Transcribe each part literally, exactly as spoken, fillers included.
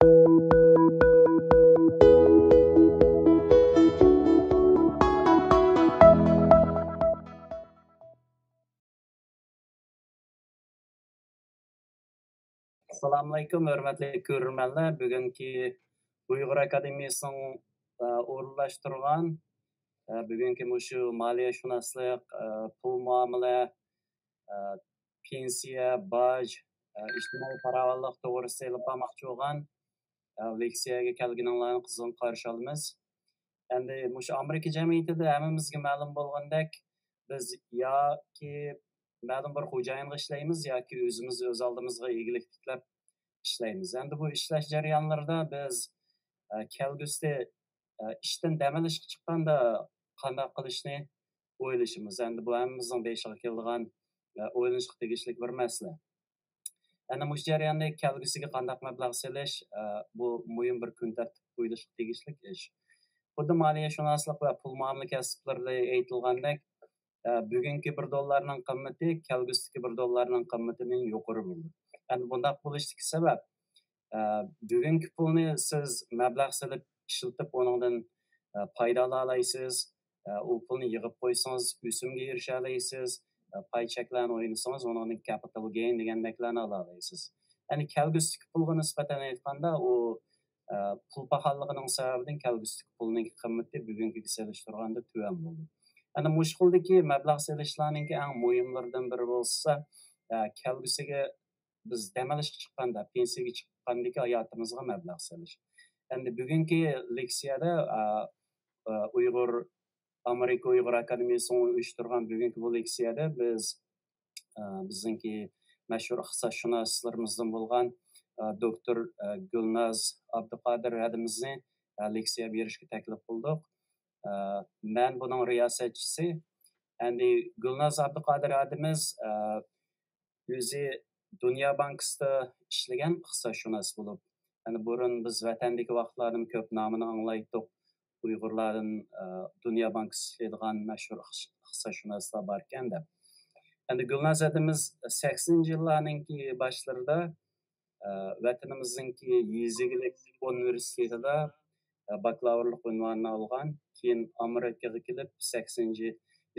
ئەسسالامۇئەلەيكۇم، ھۆرمەتلىك كۆرۈرمەنلەر. بۈگۈنكى ئۇيغۇر ئاكادېمىيىسىنىڭ، ئە، ئورۇنلاشتۇرغان، ئە، بۈگۈنكى مۇشۇ مالىيەشۇناسلىق، ئە، پۇل مۇئامىلە، ئە، پېنسىيە، باج، ئە، ئىجتىمائىي پاراۋانلىق توغرىسىدا ئېلىپ بارماقچى بولغان، ئە، لېكسىيەگە كەلگىنىڭلارنى قىزغىن قارشى ئالىمىز. ئەمدى مۇشۇ ئامېرىكا جەمئىيىتىدە ھەممىمىزگە مەلۇم بولغاندەك، بىز ياكى مەلۇم بىر خوجايىنغا ئىشلەيمىز ياكى ئۆزىمىز ئۆز ئالدىمىزغا ئىگىلىك تىكلەپ ئىشلەيمىز. ئەمدى بۇ ئىشلەش جەريانلىرىدا بىز، ئە، كەلگۈسىدە، ئە، ئىشتىن دەم ئېلىشقا چىققاندا قانداق قىلىشنى ئويلىشىمىز. ئەمدى بۇ ھەممىمىزنىڭ بېشىغا كېلىدىغان، ئە، ئويلىنىشقا تېگىشلىك بىر مەسىلە. ئەنە مۇشۇ جەرياندا كەلگۈسىگە قانداق مەبلەغ سېلىش، ئە، بۇ مۇھىم بىر كۈن تەرتىپكە قويۇلۇشقا تېگىشلىك ئىش. خۇددى مالىيەشۇناسلىق ۋە پۇل مۇئامىلە كەسىپلىرىدە ئېيتىلغاندەك، ئە، بۈگۈنكى بىر دوللارنىڭ قىممىتى كەلگۈسىدىكى بىر دوللارنىڭ قىممىتىدىن يۇقىرى بولىدۇ. ئەمدى بۇنداق بولۇشتىكى سەۋەب، ئە، بۈگۈنكى پۇلنى سىز مەبلەغ سېلىپ ئىشلىتىپ، ئۇنىڭدىن، ئە، پايدا ئالالايسىز. ئە، ئۇ پۇلنى يىغىپ قويسىڭىز، ئۆسۈمگە ئېرىشەلەيسىز. ئە، پاي چەكلەرنى ئوينىسىڭىز، ئۇنىڭدىن كەپىتال گەين دېگەندەكلەرنى ئالالايسىز. يەنى كەلگۈسىدىكى پۇلغا نىسبەتەن ئېيتقاندا، ئۇ، ئە، پۇل پاخاللىقىنىڭ سەۋەبىدىن كەلگۈسىدىكى پۇلنىڭ قىممىتى بۈگۈنكىگە سېلىشتۇرغاندا تۆۋەن بولىدۇ. يەنى مۇشۇ خىلدىكى مەبلەغ سېلىشلارنىڭكى ئەڭ مۇھىملىرىدىن بىرى بولسا، ئە، كەلگۈسىگە بىز دەم ئېلىشقا چىققاندا، پېنسىيەگە چىققاندىكى ھاياتىمىزغا مەبلەغ سېلىش. ئەمدى بۈگۈنكى لېكسىيەدە، ئا، ئا، ئۇيغۇر ئامېرىكا ئۇيغۇر ئاكادېمىيىسىنىڭ ئۇيۇشتۇرغان بۈگۈنكى بۇ لېكسىيەدە بىز، ئا، بىزنىڭكى مەشھۇر ئىقتىسادشۇناسلىرىمىزدىن بولغان، ئا، دوكتور، ئا، گۈلناز ئابدۇقادىر ھەدىمىزنى، ئا، لېكسىيە بېرىشكە تەكلىپ قىلدۇق. ئا، مەن بۇنىڭ رىياسەتچىسى. ئەمدى گۈلناز ئابدۇقادىر ھەدىمىز، ئا، ئۆزى دۇنيا بانكىسىدا ئىشلىگەن ئىقتىسادشۇناس بولۇپ، يەنى بۇرۇن بىز ۋەتەندىكى ۋاقىتلاردىمۇ كۆپ نامىنى ئاڭلايتتۇق. ئۇيغۇرلاردىن، ئە، دۇنيا بانكىسىدا ئىشلەيدىغان مەشھۇر ئىقتىسادشۇناسلار باركەن دەپ. ئەمدى گۈلناز ھەدىمىز سەكسىنىنچى يىللارنىڭكى باشلىرىدا، ئە، ۋەتىنىمىزنىڭكى يېزا ئىگىلىك ئۇنىۋېرسىتېتىدا، ئە، باكلاۋۇرلۇق ئۇنۋانىنى ئالغان. كېيىن ئامېرىكىغا كېلىپ، سەكسىنىنچى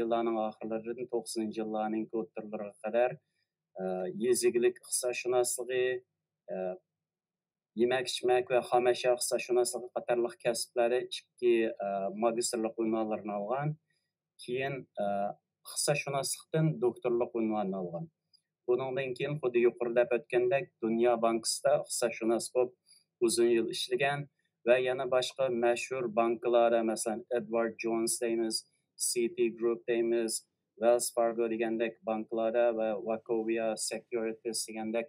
يىللارنىڭ ئاخىرلىرىدىن توقسىنىنچى يىللارنىڭكى ئوتتۇرىلىرىغا قەدەر، ئە، يېزا ئىگىلىك ئىقتىسادشۇناسلىقى، ئە، يېمەك-ئىچمەك ۋە خام ئەشيا ئىقتىسادشۇناسلىقى قاتارلىق كەسىپلەردە ئىككى، ئە، ماگىستىرلىق ئۇنۋانلىرىنى ئالغان. كېيىن، ئە، ئىقتىسادشۇناسلىقتىن دوكتورلۇق ئۇنۋانىنى ئالغان. بۇنىڭدىن كېيىن خۇددى يۇقىرىدا دەپ ئۆتكەندەك، دۇنيا بانكىسىدا ئىقتىسادشۇناس بولۇپ ئۇزۇن يىل ئىشلىگەن ۋە يەنە باشقا مەشھۇر بانكىلاردا، مەسىلەن، ئېدۋارد جونس دەيمىز، سىتى گروپ دەيمىز، ۋېلس فارگو دېگەندەك بانكىلاردا ۋە ۋاكوۋىيا سېكيۇرىتىس دېگەندەك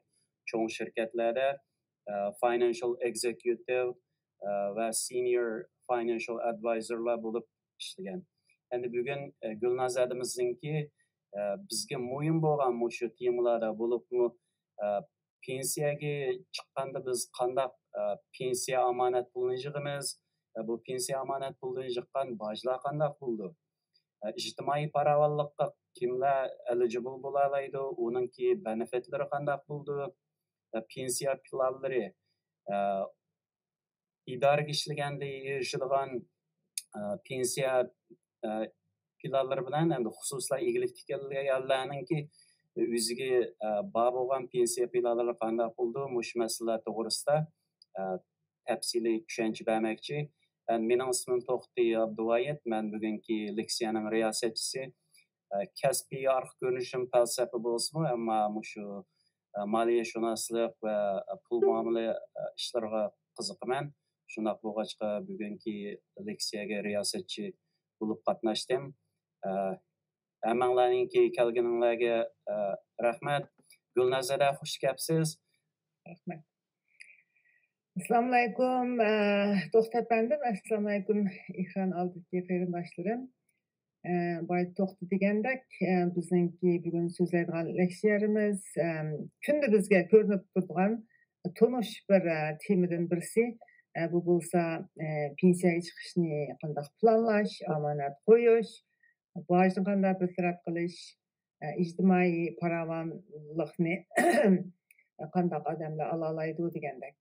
چوڭ شىركەتلەردە، ئە، فاينانشال ئېگزېكيۇتىپ، ئە، ۋە سېنىيور فاينانشال ئادۋايزېرلار بولۇپ ئىشلىگەن. ئەمدى بۈگۈن، ئە، گۈلناز ھەدىمىزنىڭكى، ئە، بىزگە مۇھىم بولغان مۇشۇ تېمىلاردا بولۇپمۇ، ئە، پېنسىيەگە چىققاندا بىز قانداق، ئە، پېنسىيە ئامانەت پۇلىنى يىغىمىز؟ ئە، بۇ پېنسىيە ئامانەت پۇلىدىن يىغقان باجلار قانداق بولىدۇ؟ ئە، ئىجتىمائىي پاراۋانلىققا كىملەر ئېلىجىبىل بولالايدۇ؟ ئۇنىڭكى بېنېفىتلىرى قانداق بولىدۇ؟ ئە، پېنسىيە پىلانلىرى، ئە، ئىدارىگە ئىشلىگەندە ئېرىشىدىغان، ئە، پېنسىيە، ئە، پىلانلىرى بىلەن ئەمدى خۇسۇسلار ئىگىلىك تىكلىگەنلەرنىڭكى ئۆزىگە، ئە، بار بولغان پېنسىيە پىلانلىرى قانداق بولىدۇ؟ مۇشۇ مەسىلىلەر توغرىسىدا، ئە، تەپسىلىي چۈشەنچە بەرمەكچى. ئە، مېنىڭ ئىسمىم توختى ئابدۇۋايىت، مەن بۈگۈنكى لېكسىيەنىڭ رىياسەتچىسى. ئە، كەسپىي ئارقا كۆرۈنۈشۈم پەلسەپە بولسىمۇ، ئەمما مۇشۇ، ئە، مالىيەشۇناسلىق ۋە پۇل مۇئامىلە، ئە، ئىشلىرىغا قىزىقىمەن. شۇنداق بولغاچقا، بۈگۈنكى لېكسىيەگە رىياسەتچى بولۇپ قاتناشتىم. ئە، ھەممىڭلارنىڭكى كەلگىنىڭلارگە، ئە، رەھمەت. گۈلناز ھەدە، خۇش كەپسىز. رەھمەت. ئەسسالامۇئەلەيكۇم، ئە، توختى ئەپەندىم، ئەسسالامۇئەلەيكۇم، ئېكران ئالدىدىكى قېرىنداشلىرىم. ئە، بايا توختى دېگەندەك، ئە، بىزنىڭكى بۈگۈن سۆزلەيدىغان لېكسىيەمىز، ئە، كۈندە بىزگە كۆرۈنۈپ تۇرىدىغان تونۇش بىر، ئە، تېمىدىن بىرسى. ئە، بۇ بولسا، ئە، پېنسىيەگە چىقىشنى قانداق پىلانلاش، ئامانەت قويۇش، باجنى قانداق بىر تەرەپ قىلىش، ئە، ئىجتىمائىي پاراۋانلىقنى قانداق ئادەملەر ئالالايدۇ دېگەندەك.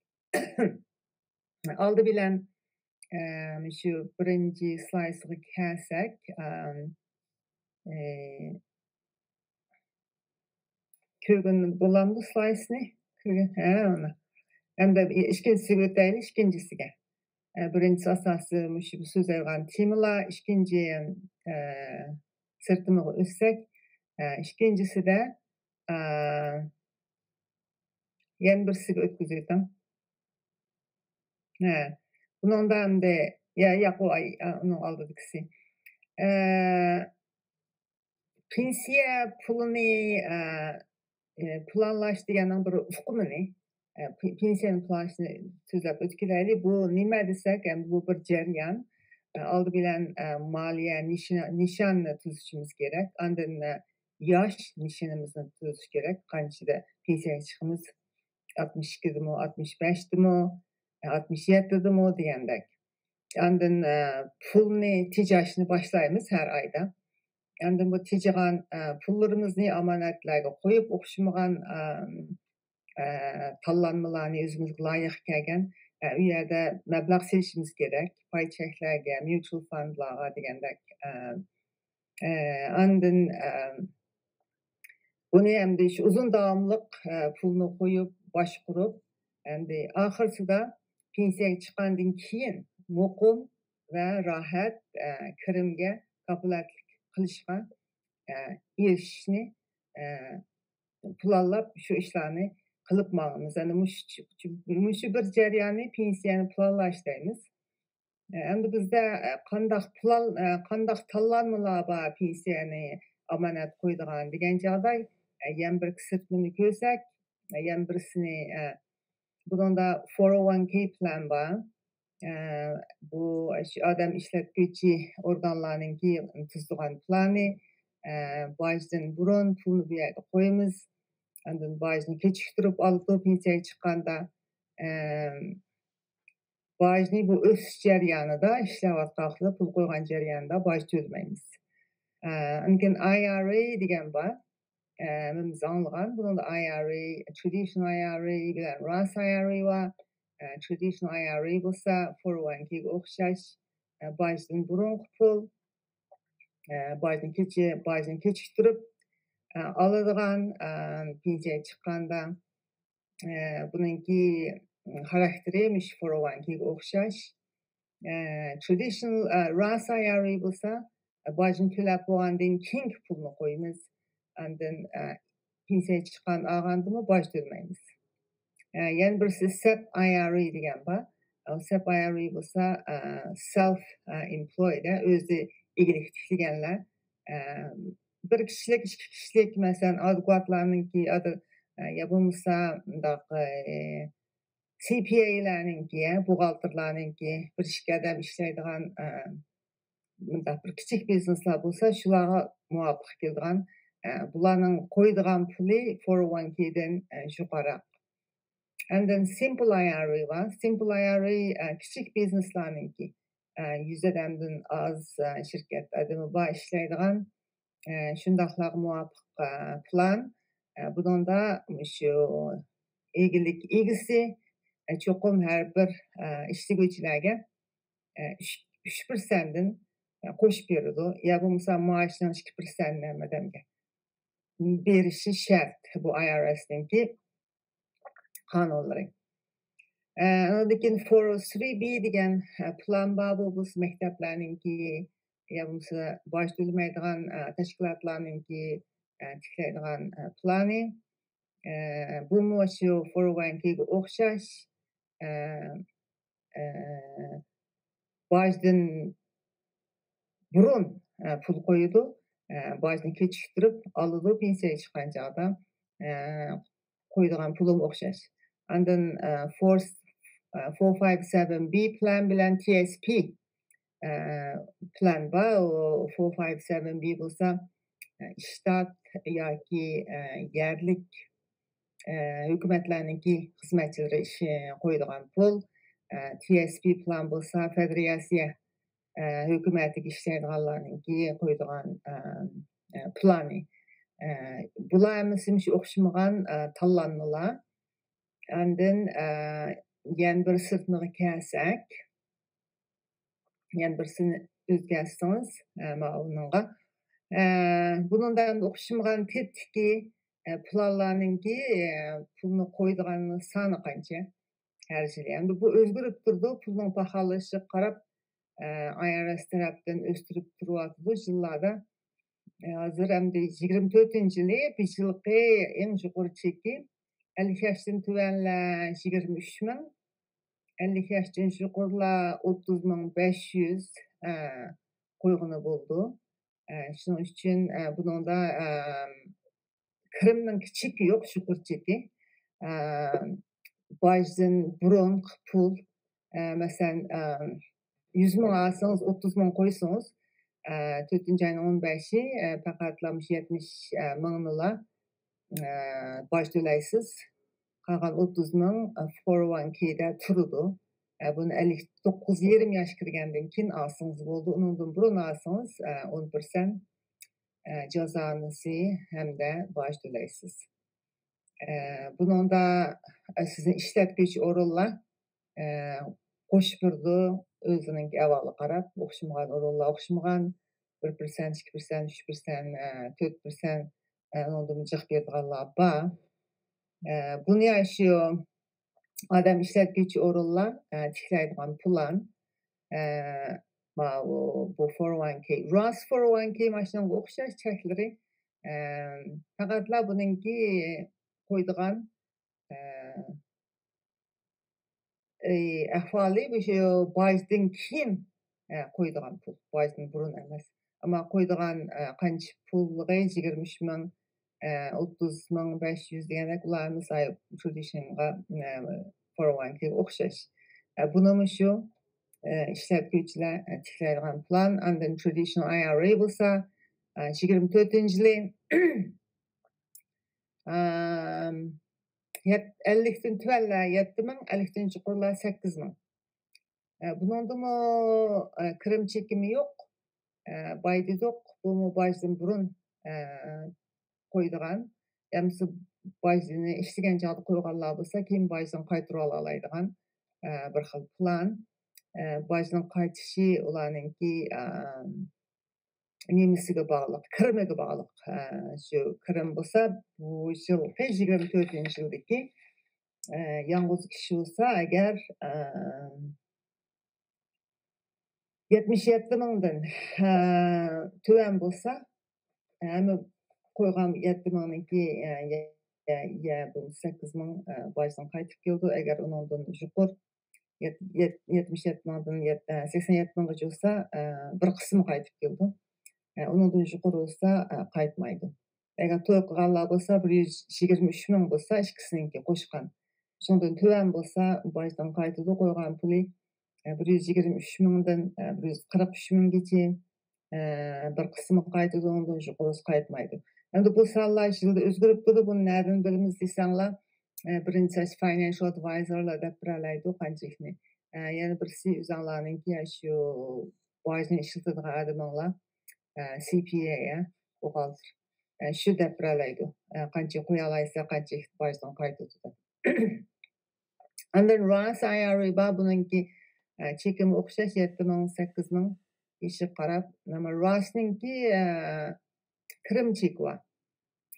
ئالدى بىلەن، ئە، شۇ بىرىنچى سلايسقا كەلسەك، ئەم، ئە، كۆرگىلى بولامدۇ سلايسنى؟ كۆرگىلى، ھە، مانا. ئەمدى ئىككىنچىسىگە ئۆتەيلى، ئىككىنچىسىگە. ئە، بىرىنچىسى ئاساسىي مۇشۇ سۆزلەيدىغان تېمىلار، ئىككىنچى، ئە، سىرتىمىغا ئۆتسەك، ئە، ئىككىنچىسىدە، ئە، يەنە بىرسىگە ئۆتكۈزۈۋېتىڭ. ھە، بۇنىڭدا ئەمدى، يا، ياق، ئۇ، ئاي، ئۇنىڭ ئالدىدىكىسى. ئە، پېنسىيە پۇلىنى، ئە، ئە، پىلانلاش دېگەننىڭ بىر ئۇقۇمىنى، ئە، پې-، پېنسىيەنى پىلانلاشنى سۆزلەپ ئۆتۈپ كېتەيلى. بۇ نېمە دېسەك، ئەمدى بۇ بىر جەريان. ئە، ئالدى بىلەن، ئە، مالىيە نىشا-، نىشانىنى تۈزۈشىمىز كېرەك. ئاندىن، ئە، ياش نىشىنىمىزنى تۈزۈش كېرەك. قانچىدا پېنسىيەگە چىقىمىز؟ ئاتمىش ئىككىدىمۇ، ئاتمىش بەشتىمۇ، ئاتمىش يەتتىدىمۇ دېگەندەك. ئاندىن، ئە، پۇلنى تېجەشنى باشلايمىز ھەر ئايدا. ئاندىن بۇ تېجىغان، ئە، پۇللىرىمىزنى ئامانەتلەرگە قويۇپ، ئوخشىمىغان، ئە، ئە، تاللانمىلارنى ئۆزىمىزگە لايىق كەلگەن، ئە، ئۇ يەردە مەبلەغ سېلىشىمىز كېرەك. پاي چەكلەرگە، ميۇچۇئال فاندلارغا دېگەندەك، ئە، ئە، ئاندىن، ئە، بۇنى ئەمدى شۇ ئۇزۇن داۋاملىق، ئە، پۇلنى قويۇپ، باشقۇرۇپ، ئەمدى ئاخىرسىدا پېنسىيەگە چىققاندىن كېيىن مۇقىم ۋە راھەت، ئە، كىرىمگە كاپالەتلىك قىلىشقا، ئە، ئېرىشىشنى، ئە، پىلانلاپ، شۇ ئىشلارنى قىلىپ ماڭىمىز. يەنى مۇشۇ، مۇشۇ بىر جەرياننى پېنسىيەنى پىلانلاش دەيمىز. ئەمدى بىزدە، ئە، قانداق پىلان، ئە، قانداق تاللانمىلار بار پېنسىيەنى ئامانەت قويىدىغان دېگەن چاغدا، ئە، يەنە بىر سىرتمىنى كۆرسەك، ئە، يەنە بىرسىنى، ئە، بۇنىڭدا فور ئو ۋان كېي پىلان بار. ئە، بۇ شۇ ئادەم ئىشلەتكۈچى ئورگانلارنىڭكى تۈزىدىغان پىلانى، ئە، باجدىن بۇرۇن پۇلنى بۇ يەرگە قويىمىز. ئاندىن باجنى كېچىكتۈرۈپ ئالىدۇ پېنسىيەگە چىققاندا. ئە، باجنى بۇ ئۆسۈش جەريانىدا، ئىشلەۋاتقان ۋاقتىدا پۇل قويغان جەريانىدا باج تۆلىمەيمىز. ئە، ئاندىن كېيىن ئاي ئار ئېي دېگەن بار. ئە، ھەممىمىز ئاڭلىغان. بۇنىڭدا ئاي ئار ئېي، ترادىشنال ئاي ئار ئېي بىلەن راس ئاي ئار ئېي بار. ئە، ترادىشنال ئاي ئار ئېي بولسا فور ئو ۋان كېيگە ئوخشاش، ئە، باجدىن بۇرۇنقى پۇل، ئە، باجنى كېچە-، باجنى كېچىكتۈرۈپ، ئە، ئالىدىغان، ئە، پېنسىيەگە چىققاندا. ئە، بۇنىڭكى، ئىم، خاراكتېرى مۇشۇ فور ئو ۋان كېيگە ئوخشاش. ئە، ترادىشنال، ئە، راس ئاي ئار ئېي بولسا، ئە، باجنى تۆلەپ بولغاندىن كېيىنكى پۇلنى قويىمىز. ئاندىن، ئە، پېنسىيە چىققان ئالغاندىمۇ باج تۆلىمەيمىز. ئە، يەنە بىرسى سەپ ئاي ئار ئېي دېگەن بار. ئە، سەپ ئاي ئار ئېي بولسا، ئە، سېلف، ئە، ئېمپلويد، ئە، ئۆزى ئىگىلىك تىكلىگەنلەر. ئە، بىر كىشىلىك، ئىككى كىشىلىك، مەسىلەن، ئادۋوكاتلارنىڭكى، ئادۋ-، ئە، يا بولمىسا مۇنداق، ئە، سى پى ئەيلەرنىڭكى، بوغالتىرلارنىڭكى، بىر ئىككى ئادەم ئىشلەيدىغان، ئە، مۇنداق بىر كىچىك بىزنېسلار بولسا، شۇلارغا مۇۋاپىق كېلىدىغان، ئە، بۇلارنىڭ قويىدىغان پۇلى فور ئو ۋان كېيدىن، ئە، يۇقىرىراق. ئاندىن سىمپل ئاي ئار ئېي بار. سىمپل ئاي ئار ئېي، ئە، كىچىك بىزنېسلارنىڭكى، ئە، يۈز ئادەمدىن ئاز، ئە، شىركەت ئادىمى بار ئىشلەيدىغان، ئە، شۇنداقلارغا مۇۋاپىق، ئە، پىلان. ئە، بۇنىڭدا مۇشۇ ئىگىلىك ئىگىسى، ئە، چوقۇم ھەر بىر، ئە، ئىشلىگۈچىلەرگە، ئە، ئۈچ، ئۈچ پىرسەنتتىن، ئە، قوشۇپ بېرىدۇ. يا بولمىسا مائاشنىڭ ئىككى پىرسەنتىنى ھەممە ئادەمگە بېرىشى شەرت. بۇ ئاي ئار ئېسنىڭكى قانۇنلىرى. ئە، ئاندىن كېيىن فور ئو ثرى بى دېگەن، ئە، پىلان بار. بۇ بولسا مەكتەپلەرنىڭكى يا بولمىسا باج تۆلىمەيدىغان، ئە، تەشكىلاتلارنىڭكى، ئە، تىكلەيدىغان، ئە، پىلانى. ئە، بۇمۇ شۇ فور ئو ۋان كېيگە ئوخشاش، ئە، ئە، باجدىن بۇرۇن، ئە، پۇل قويىدۇ. ئە، باجنى كېچىكتۈرۈپ ئالىدۇ، پېنسىيەگە چىققان چاغدا، ئە، قويىدىغان پۇلىمۇ ئوخشاش. ئاندىن، ئە، فور، ئە، فور فايف سەۋەن بى پىلان بىلەن تى ئېس پى، ئە، پىلان بار. ئۇ فور فايف سەۋەن بى بولسا، ئە، ئىشتات ياكى، ئە، يەرلىك، ئە، ھۆكۈمەتلەرنىڭكى خىزمەتچىلىرى ئىش، قويىدىغان پۇل. ئە، تى ئېس پى پىلان بولسا فېدېراتسىيە، ئە، ھۆكۈمەتتىكى ئىشلەيدىغانلارنىڭكى قويىدىغان، ئە، ئە، پىلانى. ئە، بۇلار ھەممىسى مۇشۇ ئوخشىمىغان، ئە، تاللانمىلار. ئاندىن، ئە، يەنە بىر سىرتىنىغا كەلسەك، يەنە بىرسىنى ئۆزگەرتسىڭىز، ئە، ماۋۇنىڭغا. ئە، بۇنىڭدا ئەمدى ئوخشىمىغان تىپتىكى، ئە، پىلانلارنىڭكى، ئە، پۇلنى قويىدىغان سانى قانچە؟ ھەر يىلى. ئەمدى بۇ ئۆزگىرىپ تۇرىدۇ. پۇلنىڭ باھالىشىغا قاراپ، ئە، ئاي ئار ئېس تەرەپتىن ئۆستۈرۈپ تۇرۇۋاتىدۇ يىللاردا. ئە، ھازىر ئەمدى يىگىرمە تۆتىنچى يىلى بىر يىلقى ئەڭ يۇقىرى چېكى ئەللىك ياشتىن تۆۋەنلەر يىگىرمە ئۈچ مىڭ، ئەللىك ياشتىن يۇقىرىلار ئوتتۇز مىڭ بەش يۈز، ئە، قويغىلى بولىدۇ. ئە، شۇنىڭ ئۈچۈن، ئە، بۇنىڭدا، ئە، كىرىمنىڭ چېكى يوق، يۇقىرى چېكى. ئە، باجدىن بۇرۇنقى پۇل، ئە، مەسىلەن، ئە، يۈز مىڭ ئالسىڭىز، ئوتتۇز مىڭ قويسىڭىز، ئە، تۆتىنچى ئاينىڭ ئون بەشى، ئە، پەقەتلا مۇشۇ يەتمىش، ئە، مىڭنىلا، ئە، باج تۆلەيسىز. قالغان ئوتتۇز مىڭ، ئە، فور ۋان كېيدە تۇرىدۇ. ئە، بۇنى ئەللىك توققۇز يېرىم ياش كىرگەندىن كېيىن ئالسىڭىز بولىدۇ. ئۇنىڭدىن بۇرۇن ئالسىڭىز، ئە، ئون پىرسەنت، ئە، جازانىسى ھەمدە باج تۆلەيسىز. ئە، بۇنىڭدا، ئە، سىزنى ئىشلەتكۈچى ئورۇنلار، ئە، قوشۇپ بېرىدۇ، ئۆزىنىڭكى ئەھۋالىغا قاراپ، ئوخشىمىغان ئورۇنلار ئوخشىمىغان، بىر پىرسەنت، ئىككى پىرسەنت، ئۈچ پىرسەنت، ئە، تۆت پىرسەنت، ئە، ئۇنىڭدىن جىق بېرىدىغانلار بار. ئە، بۇنى يا شۇ ئادەم ئىشلەتكۈچى ئورۇنلار، ئە، تىكلەيدىغان پىلان، ئە، ماۋۇ، بۇ فور ۋان كېي، راس فور ۋان كېي ماشىنىغا ئوخشاش چەكلىرى، ئە، پەقەتلا بۇنىڭكى قويىدىغان، ئە، ئەي، ئەھۋالى مۇشۇ باجدىن كېيىن، ئە، قويىدىغان پۇل، باجدىن بۇرۇن ئەمەس. ئەمما قويىدىغان، ئە، قانچە پۇللۇقى يىگىرمە ئۈچ مىڭ، ئە، ئوتتۇز مىڭ بەش يۈز دېگەندەك، ئۇلار مىسال ترېدىشنغا، ئە، فور ۋان كېيگە ئوخشاش. ئە، بۇنىمۇ شۇ، ئە، ئىشلەتكۈچىلەر، ئە، تىكلەيدىغان پىلان. ئاندىن ترېدىشنال ئاي ئار ئېي بولسا، ئە، يىگىرمە تۆتىنچى يىلى، ئەم، يەت-، ئەللىكتىن تۆۋەنلەر يەتتە مىڭ، ئەللىكتىن يۇقىرىلار سەككىز مىڭ. ئە، بۇنىڭدىمۇ، ئە، كىرىم چېكىمى يوق. ئە، باي دېدۇق، بۇمۇ باجدىن بۇرۇن، ئە، قويىدىغان. يا بولمىسا باجنى ئىشلىگەن چاغدا قويغانلار بولسا، كېيىن باجدىن قايتۇرۇۋالالايدىغان، ئە، بىر خىل پىلان. ئە، باجنىڭ قايتىشى ئۇلارنىڭكى، ئە، نېمىسىگە باغلىق، كىرىمىگە باغلىق. ئە، شۇ كىرىم بولسا، بۇ يىلقى يىگىرمە تۆتىنچى يىلدىكى، ئە، يالغۇز كىشى بولسا ئەگەر، ئە، يەتمىش يەتتە مىڭدىن، ئە، تۆۋەن بولسا، ھەممە قويغان يەتتە مىڭنىڭكى، ئە، يە-، يە-، يە بولمىسا سەككىز مىڭ، ئە، باجدىن قايتىپ كېلىدۇ. ئەگەر ئۇنىڭدىن يۇقىرى يەت-، يەت-، يەتمىش يەتتە مىڭدىن يەت-، ئە، سەكسەن يەتتە مىڭغىچە بولسا، ئە، بىر قىسمى قايتىپ كېلىدۇ. ئە، ئۇنىڭدىن يۇقىرى بولسا، ئە، قايتمايدۇ. ئەگەر توي قىلغانلار بولسا، بىر يۈز يىگىرمە ئۈچ مىڭ بولسا، ئىككىسىنىڭكى قوشقان. شۇنىڭدىن تۆۋەن بولسا، باجدىن قايتىدۇ، قويغان پۇلى، ئە، بىر يۈز يىگىرمە ئۈچ مىڭدىن، ئە، بىر يۈز قىرىق ئۈچ مىڭگىچە، ئە، بىر قىسمى قايتىدۇ، ئۇنىڭدىن يۇقىرىسى قايتمايدۇ. ئەمدى بۇ سانلار يىلدا ئۆزگىرىپ تۇرىدۇ، بۇنى نەدىن بىلىمىز دېسەڭلار، ئە، بىرىنچى، ئاشۇ فاينانشال ئادۋايزېرلار دەپ بېرەلەيدۇ قانچىلىكنى. ئە، يەنە بىرسى ئۆزۈڭلارنىڭكى، ئاشۇ باجنى ئىشلىتىدىغان ئادىمىڭلار، ئە، سى پى ئەي، ئە، بوغالتىر. ئە، شۇ دەپ بېرەلەيدۇ. ئە، قانچە قويالايسا، قانچە باجدىن قايتىدۇ دەپ. ئاندىن راس ئاي ئار ئېي بار، بۇنىڭكى، ئە، چېكىمۇ ئوخشاش، يەتتە مىڭ، سەككىز مىڭ يېشىغا قاراپ. ئەمما راسنىڭكى، ئە، كىرىم چېكى بار.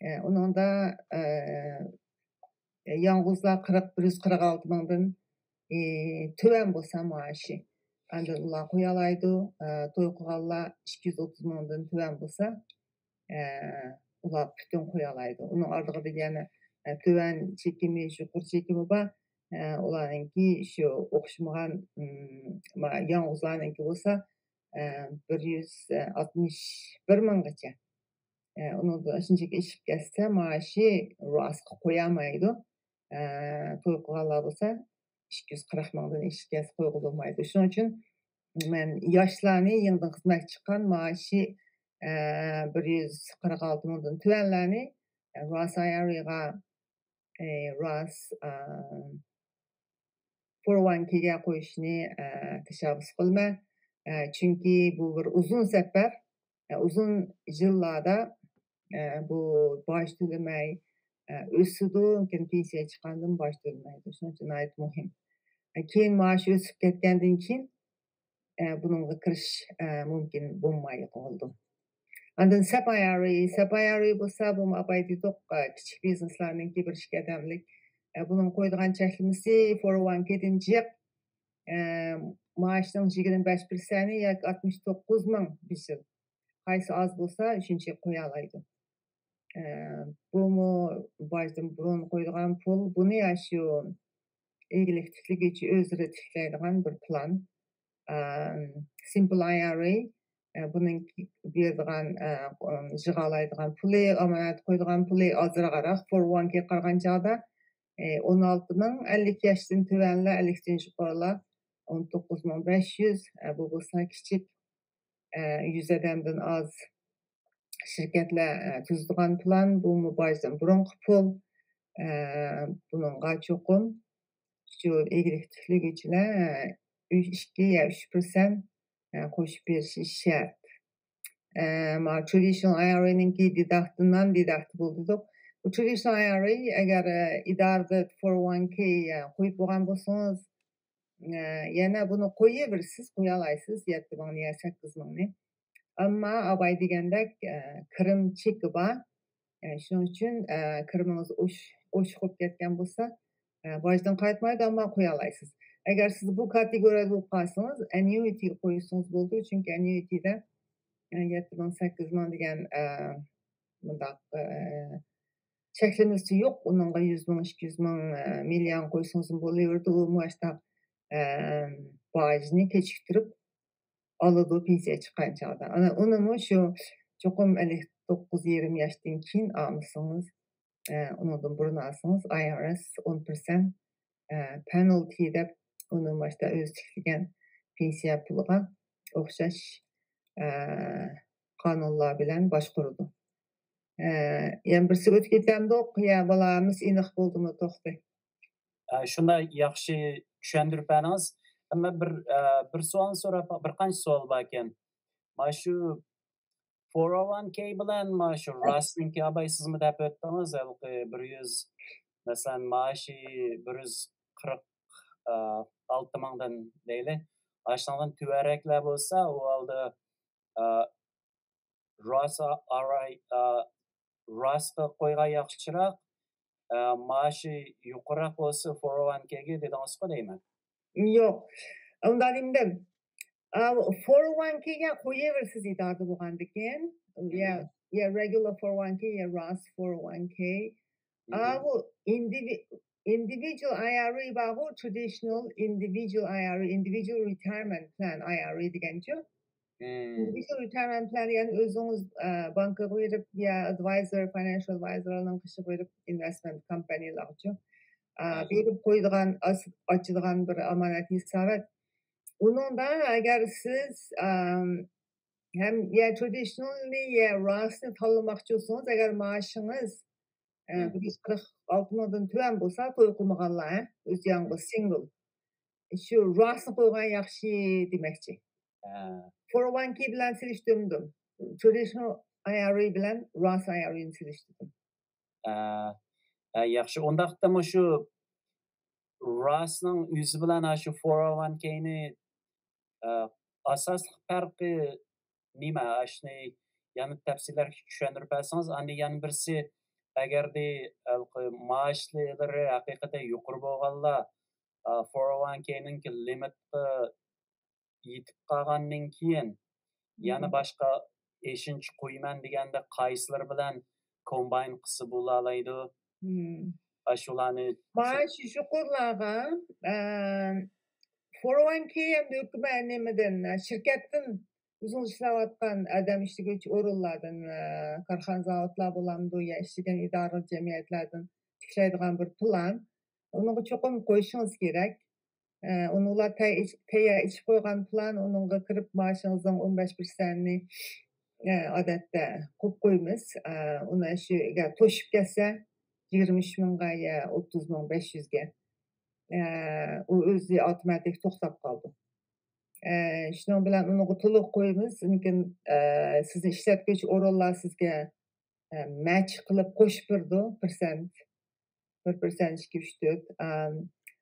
ئە، ئۇنىڭدا، ئە، يالغۇزلار قىرىق، بىر يۈز قىرىق ئالتە مىڭدىن، ئى، تۆۋەن بولسا مائاشى، ئاندىن ئۇلار قويالايدۇ. ئە، توي قىلغانلار ئىككى يۈز ئوتتۇز مىڭدىن تۆۋەن بولسا، ئە، ئۇلار پۈتۈن قويالايدۇ. ئۇنىڭ ئارىلىقىدا يەنە، ئە، تۆۋەن چېكىمى، يۇقىرى چېكىمى بار. ئە، ئۇلارنىڭكى شۇ ئوخشىمىغان، ئىم، ما-، يالغۇزلارنىڭكى بولسا، ئە، بىر يۈز ئاتمىش بىر مىڭغىچە. ئە، ئۇنىڭدىن ئاشۇنچىلىك ئېشىپ كەتسە، مائاشى راسقا قويالمايدۇ. ئە، توي قىلغانلار بولسا، ئىككى يۈز قىرىق مىڭدىن ئېشىپ كەتسە قويغىلى بولمايدۇ. شۇنىڭ ئۈچۈن مەن ياشلارنى، يېڭىدىن خىزمەتكە چىققان، مائاشى، ئە، بىر يۈز قىرىق ئالتە مىڭدىن تۆۋەنلەرنى، ئە، راس ئاي ئار ئېيغا، ئە، راس، ئە، فور ۋان كېيگە قويۇشنى، ئە، تەشەببۇس قىلىمەن. ئە، چۈنكى بۇ بىر ئۇزۇن سەپەر، ئە، ئۇزۇن يىللاردا، ئە، بۇ باج تۆلىمەي، ئە، ئۆسىدۇ، كېيىن پېنسىيەگە چىققاندىن باج تۆلىمەيدۇ. شۇنىڭ ئۈچۈن ناھايىتى مۇھىم. كېيىن مائاش ئۆسۈپ كەتكەندىن كېيىن، ئە، بۇنىڭغا كىرىش، ئە، مۇمكىن بولماي قالىدۇ. ئاندىن سەپ ئاي ئار ئېي، سەپ ئاي ئار ئېي بولسا، بۇمۇ ئاپاي دېدۇق، ئە، كىچىك بىزنېسلارنىڭكى بىر ئىككى ئادەملىك. ئە، بۇنىڭ قويىدىغان چەكلىمىسى فور ۋان كېيدىن جىق، ئە، مائاشنىڭ يىگىرمە بەش پىرسەنتى ياكى ئاتمىش توققۇز مىڭ بىر يىل. قايسى ئاز بولسا، شۇنچە قويالايدۇ. ئە، بۇمۇ باجدىن بۇرۇن قويىدىغان پۇل. بۇنى ئاشۇ ئىگىلىك تىكلىگۈچى ئۆزلىرى تىكلەيدىغان بىر پىلان. ئە، سىمپل ئاي ئار ئېي، ئە، بۇنىڭ بېرىدىغان، ئە، يىغالايدىغان پۇلى، ئامانەت قويىدىغان پۇلى ئازراقراق فور ۋان كېي قارىغان چاغدا، ئە، ئون ئالتە مىڭ، ئەللىك ياشتىن تۆۋەنلەر، ئەللىكتىن يۇقىرىلار ئون توققۇز مىڭ بەش يۈز، ئە، بۇ بولسا كىچىك، ئە، يۈز ئادەمدىن ئاز شىركەتلەر، ئە، تۈزىدىغان پىلان، بۇمۇ باجدىن بۇرۇنقى پۇل. ئە، بۇنىڭغا چوقۇم شۇ ئىگىلىك تىكلىگۈچىلەر، ئە، ئۈچ، ئىككى يا ئۈچ پىرسەنت، ئە، قوشۇپ بېرىشى شەرت. ئە، ما ترادىشنال ئاي ئار ئېينىڭكى دېداكت، نان دېداكت بولدى دېدۇق. بۇ ترادىشنال ئاي ئار ئېي ئەگەر، ئە، ئىدارىدە فور ۋان كېي، ئە، قويۇپ بولغان بولسىڭىز، ئە، يەنە بۇنى قويۇۋېرىسىز، قويالايسىز، يەتتە مىڭنى يا سەككىز مىڭنى. ئەمما ئاپاي دېگەندەك، ئە، كىرىم چېكى بار. ئە، شۇنىڭ ئۈچۈن، ئە، كىرىمىڭىز ئوش-، ئوشۇق بولۇپ كەتكەن بولسا، ئە، باجدىن قايتمايدۇ، ئەمما قويالايسىز. ئەگەر سىز بۇ كاتېگورىيەدە بولۇپ قالسىڭىز، ئەننۇئىتىگە قويسىڭىز بولىدۇ، چۈنكى ئەننۇئىتىدە، ئە، يەتتە مىڭ، سەككىز مىڭ دېگەن، ئە، مۇنداق، ئە، چەكلىمىسى يوق. ئۇنىڭغا يۈز مىڭ، ئىككى يۈز مىڭ، ئە، مىليون قويسىڭىزمۇ بولۇۋېرىدۇ. ئۇ مۇشۇنداق، ئە، باجنى كېچىكتۈرۈپ ئالىدۇ پېنسىيە چىققان چاغدا. ئانا، ئۇنىمۇ شۇ چوقۇم ئەللىك توققۇز يېرىم ياشتىن كېيىن ئالمىسىڭىز، ئە، ئۇنىڭدىن بۇرۇن ئالسىڭىز، ئاي ئار ئېس ئون پىرسەنت، ئە، پېنالتى دەپ، ئۇنى ماشتا ئۆزى تىكلىگەن پېنسىيە پۇلىغا ئوخشاش، ئە، قانۇنلار بىلەن باشقۇرىدۇ. ئە، يەنە بىرسى ئۆتۈپ كېتەمدۇق؟ يا، بالامىز ئېنىق بولدىمۇ؟ توختى. ئە، شۇنداق ياخشى چۈشەندۈرۈپ بەردىڭىز. ئەمما بىر، ئە، بىر سوئالنى سوراپ، بىر قانچە سوئال باركەن. مانا شۇ فور ۋان كېي بىلەن مانا شۇ راسنىڭكى ئاپاي سىزمۇ دەپ ئۆتتىڭىز، ھېلىقى بىر يۈز، مەسىلەن، مائاشى بىر يۈز قىرىق، ئە، ئالتە مىڭدىن دەيلى. ئاشۇنىڭدىن تۆۋەنرەكلەر بولسا، ئۇ ھالدا، ئە، راس ئاي ئار ئېي، ئە، راسقا قويغان ياخشىراق، ئە، مائاشى يۇقىرىراق بولسا فور ۋان كېيگە دېدىڭىزغۇ دەيمەن. يوق. ئۇنداق دېمىدىم. ئا، فور ۋان كېيگە قويۇۋېرىسىز ئىدارىدە بولغاندىكىن. يا، مم. يا رېگۇلار فور ۋان كېي، يا راس فور ۋان كېي. مم. ئا، بۇ ئىندىۋى-، ئىندىۋىدۇئال ئاي ئار ئېي بارغۇ، ترادىشنال ئىندىۋىدۇئال ئاي ئار ئېي، ئىندىۋىدۇئال رېتايىرمېنت پىلان ئاي ئار ئېي دېگەنچۇ. مم. ئىندىۋىدۇئال رېتايىرمېنت پىلان دېگەن ئۆزىڭىز، ئا، بانكىغا بېرىپ يا ئادۋايزېر، فاينانشال ئادۋايزېرلارنىڭ قېشىغا بېرىپ، ئىنۋېستمېنت كومپانىيلارغىچۇ، ئا، مم. بېرىپ قويىدىغان، ئاچ-، ئاچىدىغان بىر ئامانەت ھېسابات. ئۇنىڭدا ئەگەر سىز، ئام، ھەم يا ترادىشنالنى، يا راسنى تاللىماقچى بولسىڭىز، ئەگەر مائاشىڭىز، ئە، مم. بىر يۈز قىرىق ئالتە مىڭدىن تۆۋەن بولسا، توي قىلمىغانلار، ھە؟ ئۆزى يالغۇز، مم. سىنگل. شۇ راسنى قويغان ياخشى دېمەكچى. ھە. فور ۋان كېي بىلەن سېلىشتۇردۇم. ترادىشنال ئاي ئار ئېي بىلەن راس ئاي ئار ئېينى سېلىشتۇردۇم. ھە. ھە، ياخشى. ئۇنداقتا مۇشۇ راسنىڭ ئۆزى بىلەن ھە شۇ فور ۋان كېينى، ئە، ئاساسلىق پەرقى نېمە؟ ئاشۇنى يەنە تەپسىلىيرەك چۈشەندۈرۈپ بەرسىڭىز. ئاندىن يەنە بىرسى، ئەگەردە ھېلىقى مائاشلىرى ھەقىقەتەن يۇقىرى بولغانلار، ئا، فور ۋان كېينىڭكى لىمىتقا يېتىپ قالغاندىن كېيىن، يەنە مم. باشقا ئېشىنچا قويىمەن دېگەندە، قايسىلىرى بىلەن كومباين قىلسا بولالايدۇ؟ مم. ئاشۇلارنى مائاش يۇقىرىلارغا، ئە، فور ۋان كېي ئەمدى ھۆكۈمەت نېمىدىن، شىركەتتىن ئۆزىڭىز ئىشلەۋاتقان ئادەم ئىشلىگۈچى ئورۇنلاردىن، ئە، كارخانا، زاۋۇتلار بولامدۇ يا ئىشلىگەن ئىدارە، جەمئىيەتلەردىن تىكلەيدىغان بىر پىلان. ئۇنىڭغا چوقۇم قوشۇشىڭىز كېرەك. ئە، ئۇنىڭلار تەي-، تەييار ئېچىپ قويغان پىلان، ئۇنىڭغا كىرىپ مائاشىڭىزنىڭ ئون بەش پىرسەنتىنى، ئە، ئادەتتە قويۇپ قويىمىز. ئە، ئۇنى شۇ ئەگەر توشۇپ كەتسە، يىگىرمە ئۈچ مىڭغا يا ئوتتۇز مىڭ بەش يۈزگە، ئە، ئۇ ئۆزى ئاپتوماتىك توختاپ قالىدۇ. ئە، شۇنىڭ بىلەن ئۇنىڭغا تولۇق قويىمىز. لېكىن، ئە، سىزنى ئىشلەتكۈچى ئورۇنلار سىزگە، ئە، مەچ قىلىپ قوشۇپ بېرىدۇ، پىرسەنت. بىر پىرسەنت، ئىككى، ئۈچ، تۆت. ئەم،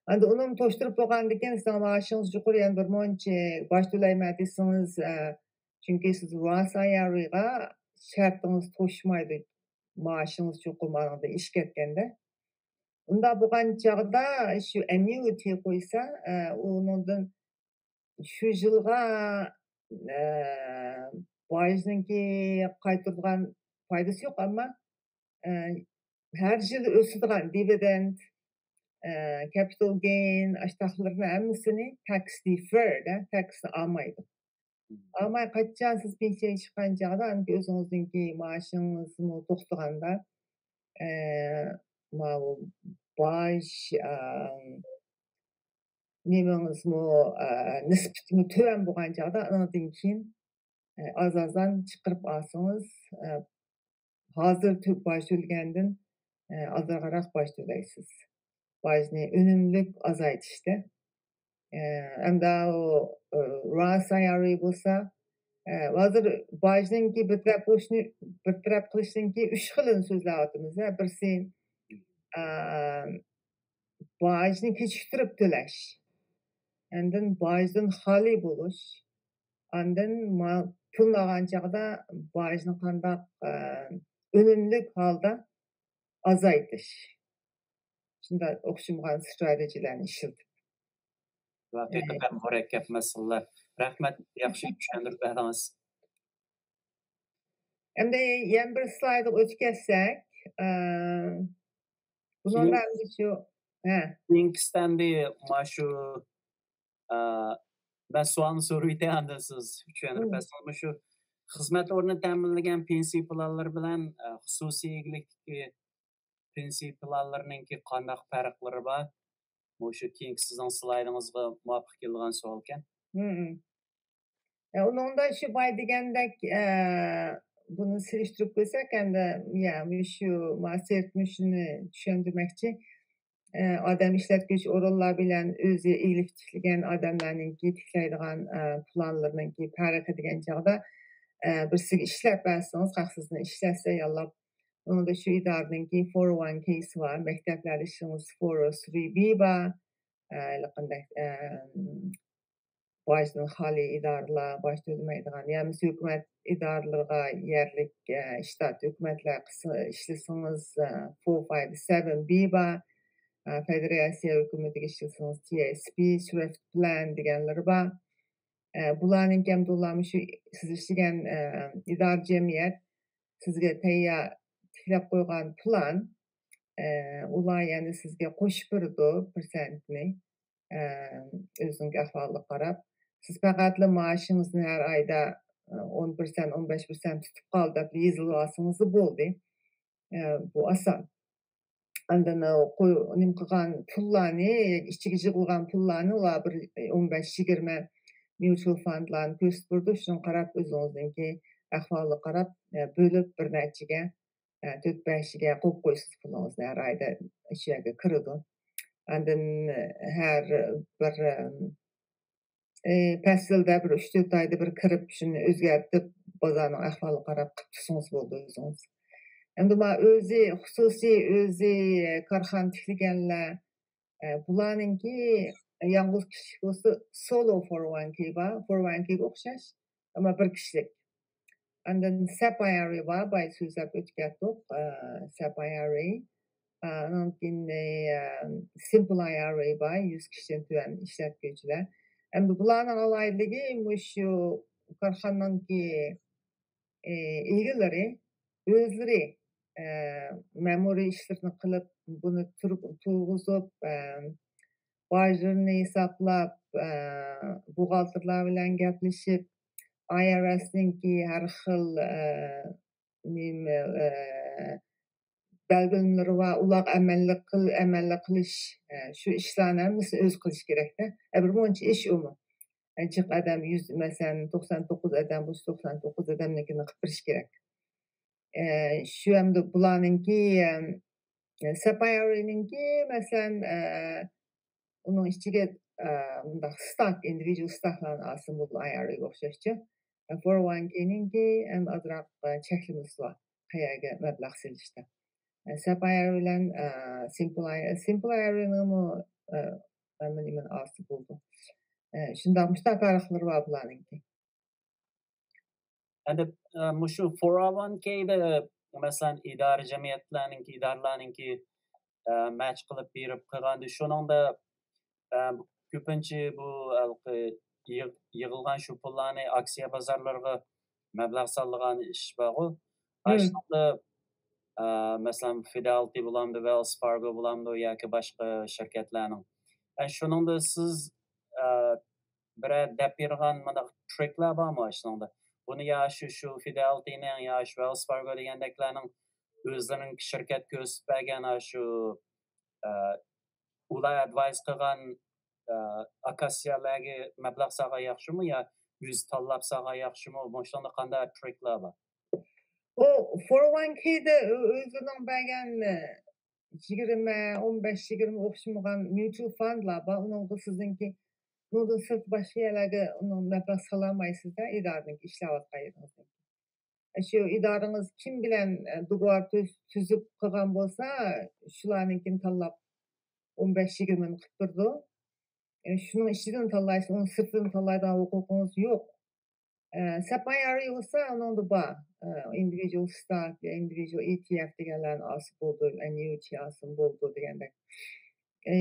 ئەمدى ئۇنىمۇ توشتۇرۇپ بولغاندىن كېيىن، سىزنىڭ مائاشىڭىز يۇقىرى، يەنە بىر مۇنچە باج تۆلەيمەن دېسىڭىز، ئە، چۈنكى سىز راس ئايارىغا شەرتىڭىز توشمايدۇ، مائاشىڭىز چوقۇم ئانىڭدىن ئېشىپ كەتكەندە. ئۇنداق بولغان چاغدا شۇ ئەننۇئىتى قويسا، ئە، ئۇنىڭدىن شۇ يىلغا، ئە، باجنىڭكى قايتۇرىدىغان پايدىسى يوق، ئەمما، ئە، ھەر يىلى ئۆسىدىغان دىۋىدېند، ئە، كەپىتال گېين، ئاشتاقلىرىنىڭ ھەممىسىنى تاكس دىفېرد، تاكسنى ئالمايدۇ. ئالماي قاچان سىز پېنسىيەگە چىققان چاغدا، ئەمدى ئۆزىڭىزنىڭكى مائاشىڭىزمۇ توختىغاندا، ئە، ماۋۇ باج، ئە، نېمىڭىزمۇ، ئە، نىسبىتىمۇ تۆۋەن بولغان چاغدا، ئانىڭدىن كېيىن، ئە، ئاز-ئازان چىقىرىپ ئالسىڭىز، ئە، ھازىر تۆ-، باج تۆلىگەندىن، ئە، ئازراقراق باج تۆلەيسىز. باجنى ئۈنۈملۈك ئازايتىشتا. ئە، ئەمدى ئۇ، ئە، راس ئايارى بولسا، ئە، ھازىر باجنىڭكى بىر تەرەپ بولۇشنى، بىر تەرەپ قىلىشنىڭكى ئۈچ خىلىنى سۆزلەۋاتىمىز. بىرسى، ئە، باجنى كېچىكتۈرۈپ تۆلەش. ئاندىن باجدىن خالىي بولۇش. ئاندىن ما-، پۇلنى ئالغان چاغدا باجنى قانداق، ئە، ئۈنۈملۈك ھالدا ئازايتىش. شۇنداق ئوخشىمىغان ستراتېگىيەلەرنى ئىشلىتىپ. ھەقىقەتەن مۇرەككەپ مەسىلىلەر. رەھمەت، ياخشى چۈشەندۈرۈپ بەردىڭىز. ئەمدى يەنە بىر سلايدقا ئۆتۈپ كەتسەك، ئە، بۇنىڭدا ئەمدى شۇ، ھە. كېيىنكىسىدە ئەمدى مانا شۇ، ئە، مەن سوئالنى سورىۋېتەي، ئاندىن سىز چۈشەندۈرۈپ بەرسىڭىز. مۇشۇ خىزمەت ئورنى تەمىنلىگەن پېنسىيە پىلانلىرى بىلەن، ئە، خۇسۇسىي ئىگىلىكتىكى پېنسىيە پىلانلىرىنىڭكى قانداق پەرقلىرى بار؟ مۇشۇ كېيىنكى سىزنىڭ سلايدىڭىزغا مۇۋاپىق كېلىدىغان سوئالكەن. ئە، ئۇنىڭدا شۇ بايا دېگەندەك، ئە، بۇنى سېلىشتۇرۇپ كۆرسەك، ئەمدى، يا، مۇشۇ، ما، سېرىت مۇشۇنى چۈشەندۈرمەكچى. ئە، ئادەم ئىشلەتكۈچى ئورۇنلار بىلەن ئۆزى ئېلىپ تىكلىگەن ئادەملەرنىڭكى تىكلەيدىغان، ئە، پىلانلىرىنىڭكى پەرقى دېگەن چاغدا، ئە، بىرسىگە ئىشلەپ بەرسىڭىز، خەق سىزنى ئىشلەتسە ياللاپ، ئۇنىڭدا شۇ ئىدارىنىڭكى فور ۋان كېيسى بار، مەكتەپلەردە ئىشلىسىڭىز فور ئو ثرى بى بار، ئە، ھېلىقىندەك، ئە، باجدىن خالىي ئىدارىلەر، باج تۆلىمەيدىغان، يا بولمىسا ھۆكۈمەت ئىدارىلىرىغا يەرلىك، ئە، شتات ھۆكۈمەتلەر قىس-، ئىشلىسىڭىز، ئە، فور فايف سەۋەن بى بار، ئە، فېدېراتسىيە ھۆكۈمىتىگە ئىشلىسىڭىز تى ئېس پى، سۈرەت پىلان دېگەنلىرى بار. ئە، بۇلارنىڭكى ھەمدە ئۇلارمۇ شۇ سىز ئىشلىگەن، ئە، ئىدارە جەمئىيەت سىزگە تەييار تىكلەپ قويغان پىلان، ئە، ئۇلار يەنە سىزگە قوشۇپ بېرىدۇ پىرسەنتنى، ئە، ئۆزىنىڭكى ئەھۋالىغا قاراپ. سىز پەقەتلا مائاشىڭىزنى ھەر ئايدا، ئە، ئون پىرسەنت، ئون بەش پىرسەنت تۇتۇپ قال دەپ يېزىۋالسىڭىزلا بولدى. ئە، بۇ ئاسان. ئاندىن، ئە، قوي-، نېمە قىلغان پۇللارنى، ئىچىگە يىغىلغان پۇللارنى ئۇلار بىر ئون بەش، يىگىرمە ميۇچۇئال فاندلارنى كۆرسىتىپ بېرىدۇ. شۇنىڭغا قاراپ ئۆزىڭىزنىڭكى ئەھۋالىغا قاراپ، ئە، بۆلۈپ بىر نەچچىگە، ئە، تۆت بەشىگە قويۇپ قويسىڭىز پۇلىڭىزنى ھەر ئايدا شۇ يەرگە كىرىدۇ. ئاندىن، ئە، ھەر بىر، ئە، ئى، پەسىلدە بىر ئۈچ تۆت ئايدا بىر كىرىپ، شۇنى ئۆزگەرتىپ، بازارنىڭ ئەھۋالىغا قاراپ قىلىپ تۇرسىڭىز بولىدۇ ئۆزىڭىز. ئەمدى ما ئۆزى خۇسۇسىي، ئۆزى كارخانا تىكلىگەنلەر، ئە، بۇلارنىڭكى يالغۇز كىشىلىك بولسا سولو فور ۋان كېي بار، فور ۋان كېيگە ئوخشاش، ئەمما بىر كىشىلىك. ئاندىن سەپ ئاي ئار ئېي بار، بايا سۆزلەپ ئۆتۈپ كەتتۇق، ئە، سەپ ئاي ئار ئېي. ئە، ئانىڭدىن كېيىن، ئە، سىمپل ئاي ئار ئېي بار، يۈز كىشىدىن تۆۋەن ئىشلەتكۈچىلەر. ئەمدى بۇلارنىڭ ئالاھىدىلىكى مۇشۇ كارخانىنىڭكى، ئە، ئىگىلىرى ئۆزلىرى، ئە، مەمۇرىي ئىشلىرىنى قىلىپ، بۇنى تۇر-، تۇرغۇزۇپ، ئە، باجلىرىنى ھېسابلاپ، ئە، بوغالتىرلار بىلەن گەپلىشىپ، ئاي ئار ئېسنىڭكى ھەر خىل، ئە، نېمە، ئە، بەلگىلىمىلىرى بار، ئۇلارغا ئەمەلىي قىل-، ئەمەلىي قىلىش، ئە، شۇ ئىشلارنى ھەممىسىنى ئۆزى قىلىش كېرەكتە. ئە، بىر مۇنچە ئىش ئۇمۇ. ئە، جىق ئادەم يۈز، مەسىلەن، توقسان توققۇز ئادەم بولسا، توقسان توققۇز ئادەمنىڭكىنى قىلىپ بېرىش كېرەك. ئە، شۇ ئەمدى بۇلارنىڭكى، ئە، سەپ ئاي ئار ئېينىڭكى، مەسىلەن، ئە، ئۇنىڭ ئىچىگە، ئە، مۇنداق ستاك، ئىندىۋىدۇئال ستاكلارنى ئالسىمۇ بولىدۇ، ئاي ئار ئېيغا ئوخشاشچە. فور ۋان كېينىڭكى ھەم ئازراق، ئە، چەكلىمىسى بار، قەيەرگە مەبلەغ سېلىشتا. ئە، سەپ ئاي ئار ئېي بىلەن، ئە، سىمپل ئاي، سىمپل ئاي ئار ئېينىڭمۇ، ئە، مەن بىلىمەن ئالسا بولىدۇ. ئە، شۇنداق مۇشۇنداق پەرقلىرى بار بۇلارنىڭكى. ئەمدى ئە، مۇشۇ فور ئا ۋان كېيدە، مەسىلەن، ئىدارە جەمئىيەتلەرنىڭكى، ئىدارىلەرنىڭكى ئە، مەچ قىلىپ بېرىپ قىلغاندا، شۇنىڭدا ئە، كۆپىنچە بۇ ھېلىقى يىغ- يىغىلغان شۇ پۇللارنى ئاكسىيە بازارلىرىغا مەبلەغ سالىدىغان ئىش بارغۇ. ئاشۇنىڭدا ئە، مەسىلەن، فىدېلىتى بولامدۇ، ۋېلس فارگو بولامدۇ ياكى باشقا شىركەتلەرنىڭ، ئە، شۇنىڭدا سىز ئە، بىرەر دەپ بېرىدىغان مۇنداق ترىكلار بارمۇ شۇنىڭدا؟ بۇنى يا شۇ شۇ فىدېلىتىنىڭ يا شۇ ۋېلس فارگو دېگەندەكلەرنىڭ ئۆزلىرىنىڭ شىركەت كۆرسىتىپ بەرگەن شۇ ئە، ئۇلار ئادۋايس قىلغان ئە، ئاكسىيەلەرگە مەبلەغ سالغان ياخشىمۇ يا ئۆزى تاللاپ سالغان ياخشىمۇ؟ مۇشۇنىڭدا قانداق ترىكلار بار؟ ئۇ فور ۋان كېيدە ئۆزىنىڭ بەرگەن يىگىرمە، ئون بەش، يىگىرمە ئوخشىمىغان ميۇچۇئال فاندلار بار. ئۇنىڭغا سىزنىڭكى، بۇنىڭدىن سىرت باشقا يەرلەرگە ئۇنىڭ مەبلەغ سالالمايسىز-دە، ئىدارىنىڭكى ئىشلەۋاتقان يېرىڭىزدىن. شۇ ئىدارىڭىز كىم بىلەن ئە، دوگوۋار تۈز- تۈزۈپ قىلغان بولسا، شۇلارنىڭكىنى تاللاپ ئون بەش، يىگىرمىنى قىلىپ بېرىدۇ. ئە، شۇنىڭ ئىچىدىن تاللايسىز، ئۇنىڭ سىرتىدىن تاللايدىغان ھوقۇقىڭىز يوق. ئە، سەپ ئاي ئار ئى بولسا ئۇنىڭدا بار. ئە، ئىندىۋىدۇئال ستاك يا ئىندىۋىدۇئال ئى تى ئېف دېگەنلەرنى ئالسا بولىدۇ، ئەننۇئىتى ئالسا بولىدۇ دېگەندەك. ئە،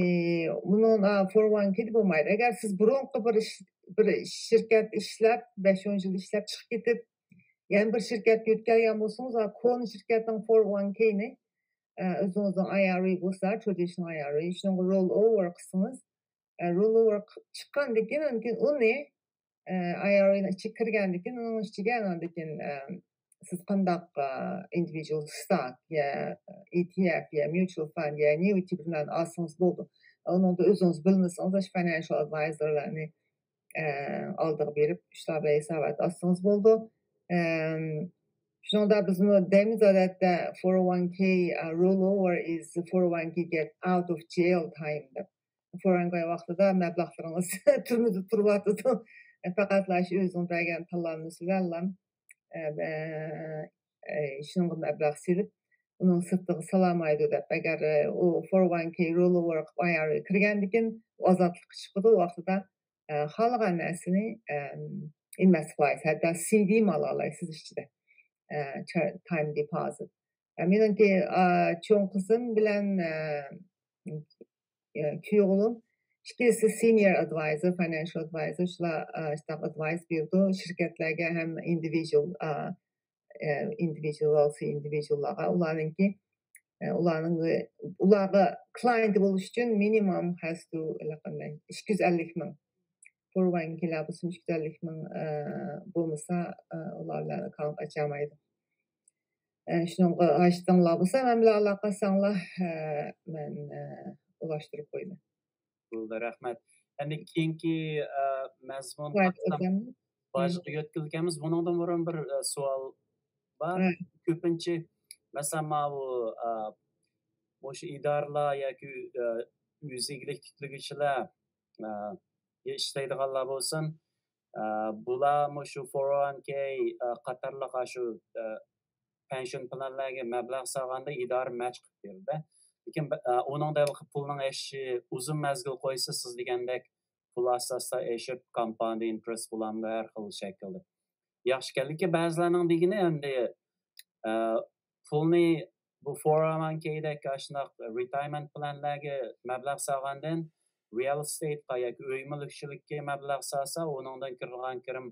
بۇنىڭ فور ۋان كېيدە بولمايدۇ. ئەگەر سىز بۇرۇنقى بىر ئىش، بىر شىركەت ئىشلەپ، بەش ئون يىل ئىشلەپ چىقىپ كېتىپ، يەنە بىر شىركەتكە ئۆتكەلگەن بولسىڭىز، ئا، كونا شىركەتنىڭ فور ۋان كېينى، ئە، ئۆزىڭىزنىڭ ئاي ئار ئى بولسا، ترادىشنال ئاي ئار ئى، شۇنىڭغا رول ئوۋېر قىلسىڭىز، ئە، رول ئوۋېر قىپ چىققاندىن كېيىن، ئاندىن كېيىن ئۇنى، ئە، ئاي ئار ئى نىڭ ئىچىگە كىرگەندىن كېيىن، ئۇنىڭ ئىچىگە ئاندىن كېيىن، ئە، سىز قانداق، ئە، ئىندىۋىدۇئال ستاك يا ئى تى ئېف يا ميۇچۇئال فاند يا ئەننۇئىتى بىر نەرسىنى ئالسىڭىز بولىدۇ. ئۇنىڭدا ئۆزىڭىز بىلمىسىڭىز، ئاشۇ فاينانشال ئادۋايزېرلارنى ئە، ئالدىغا بېرىپ، ئىشلار بىلەن ھېسابات ئاچسىڭىز بولىدۇ. ئەم، شۇنىڭدا بىزمۇ دەيمىز، ئادەتتە فور ۋان كېي، ئە، رول ئوۋېر ئىز فور ۋان كېي گېت ئاوت ئوف جېيل تايم دەپ. فور ۋان كېي ۋاقتىدا مەبلەغلىرىڭىز تۈرمىدە تۇرۇۋاتىدۇ. ئە، پەقەتلا شۇ ئۆزىڭىز بەرگەن تاللانمىسى بىلەنلا، ئە، ئە، ئە، شۇنىڭغا مەبلەغ سېلىپ، ئۇنىڭ سىرتىغا سالالمايدۇ دەپ. ئەگەر، ئە، ئۇ فور ۋان كېي رول ئوۋېر قىلىپ ئاي ئار ئى كىرگەندىكىن، ئۇ ئازادلىققا چىقىدۇ، ئۇ ۋاقتىدا ئە، خالىغان نەرسىنى، ئە، ئىنۋېست قىلالايسىز. ھەتتا سى دى مۇ ئالالايسىز ئىچىدە. ئە، چا-، تايم دېپوزىت. ئە، مېنىڭكى، ئە، چوڭ قىزىم بىلەن، ئە، ئە، كۈيئوغلۇم ئىككىسى سېنىيور ئادۋايزېر، فاينانشال ئادۋايزېر، شۇلار، ئە، شۇنداق ئادۋايز بېرىدۇ شىركەتلەرگە ھەم ئىندىۋىدۇئال، ئە، ئە، ئىندىۋىدۇئال، ئىندىۋىدۇئاللارغا. ئۇلارنىڭكى، ئە، ئۇلارنىڭ، ئۇلارغا كلاينت بولۇش ئۈچۈن مىنىمۇم ھەز تۇ، ئىككى يۈز ئەللىك مىڭ. فور ۋان كېيلەر بولسىمۇ ئىككى يۈز ئەللىك مىڭ، ئە، بولمىسا، ئە، ئۇلار بىلەن ئاككاونت ئاچالمايدۇ. ئە، شۇنىڭغا ھاجىتىڭلار بولسا، مەن بىلەن ئالاقىلەشسەڭلار، ئە، مەن، ئە، ئۇلاشتۇرۇپ قويىمەن. بولدى، رەھمەت. ئەمدى كېيىنكى، ئە، مەزمۇن رايت قارىسام، ئۆتەم. باشقا يۆتكىلىگەنمىز. بۇنىڭدىن بۇرۇن بىر، ئە، سوئال بار. ھە. كۆپىنچە، مەسىلەن، ماۋۇ، ئە، مۇشۇ ئىدارىلار ياكى، ئە، ئۆز ئىگىلىك تىكلىگۈچىلەر، ئە، ئىشلەيدىغانلار بولسۇن، ئە، بۇلار مۇشۇ فور ۋان كېي، ئە، قاتارلىق ئاشۇ، ئە، پېنسىيون پىلانلارغا مەبلەغ سالغاندا ئىدارە مەچ قىلىپ بېرىدۇ. لېكىن، ئە، ئۇنىڭدا پۇلنىڭ ئېشىشى ئۇزۇن مەزگىل قويسا، سىز دېگەندەك پۇل ئاستا-ئاستا ئېشىپ، كومپاوند ئىنترېست بولامدۇ، ھەر خىل شەكىلدە. ياخشىكەن. لېكىن بەزىلەرنىڭ دېگىنى ئەمدى، ئە، پۇلنى بۇ فور ۋان كېيدەك ئاشۇنداق رېتايرمېنت پىلانلارغا مەبلەغ سالغاندىن، رېئال ئېستېيتقا ياكى ئۆي مۈلۈكچىلىككە مەبلەغ سالسا، ئۇنىڭدىن كىرىدىغان كىرىم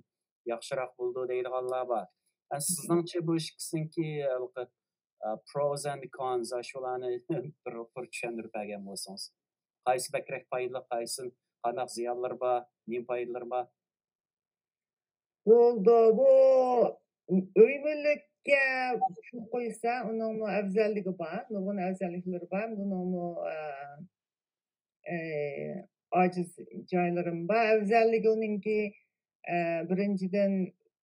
ياخشىراق بولىدۇ دەيدىغانلار بار. ئە، سىزنىڭچە بۇ ئىككىسىنىڭكى ھېلىقى، ئە، پروز ئەند كونز، ئاشۇلارنى بىر قۇر چۈشەندۈرۈپ بەرگەن بولسىڭىز. قايسى بەكرەك پايدىلىق، قايسى، قانداق زىيانلىرى بار، نېمە پايدىلىرى بار؟ بولدى، بۇ ئۆي مۈلۈككە پۇل قويسا، ئۇنىڭمۇ ئەۋزەللىكى بار، نۇرغۇن ئەۋزەللىكلىرى بار، بۇنىڭمۇ، ئە، ئە، ئاجىز جايلىرىمۇ بار. ئەۋزەللىكى ئۇنىڭكى، ئە، بىرىنچىدىن،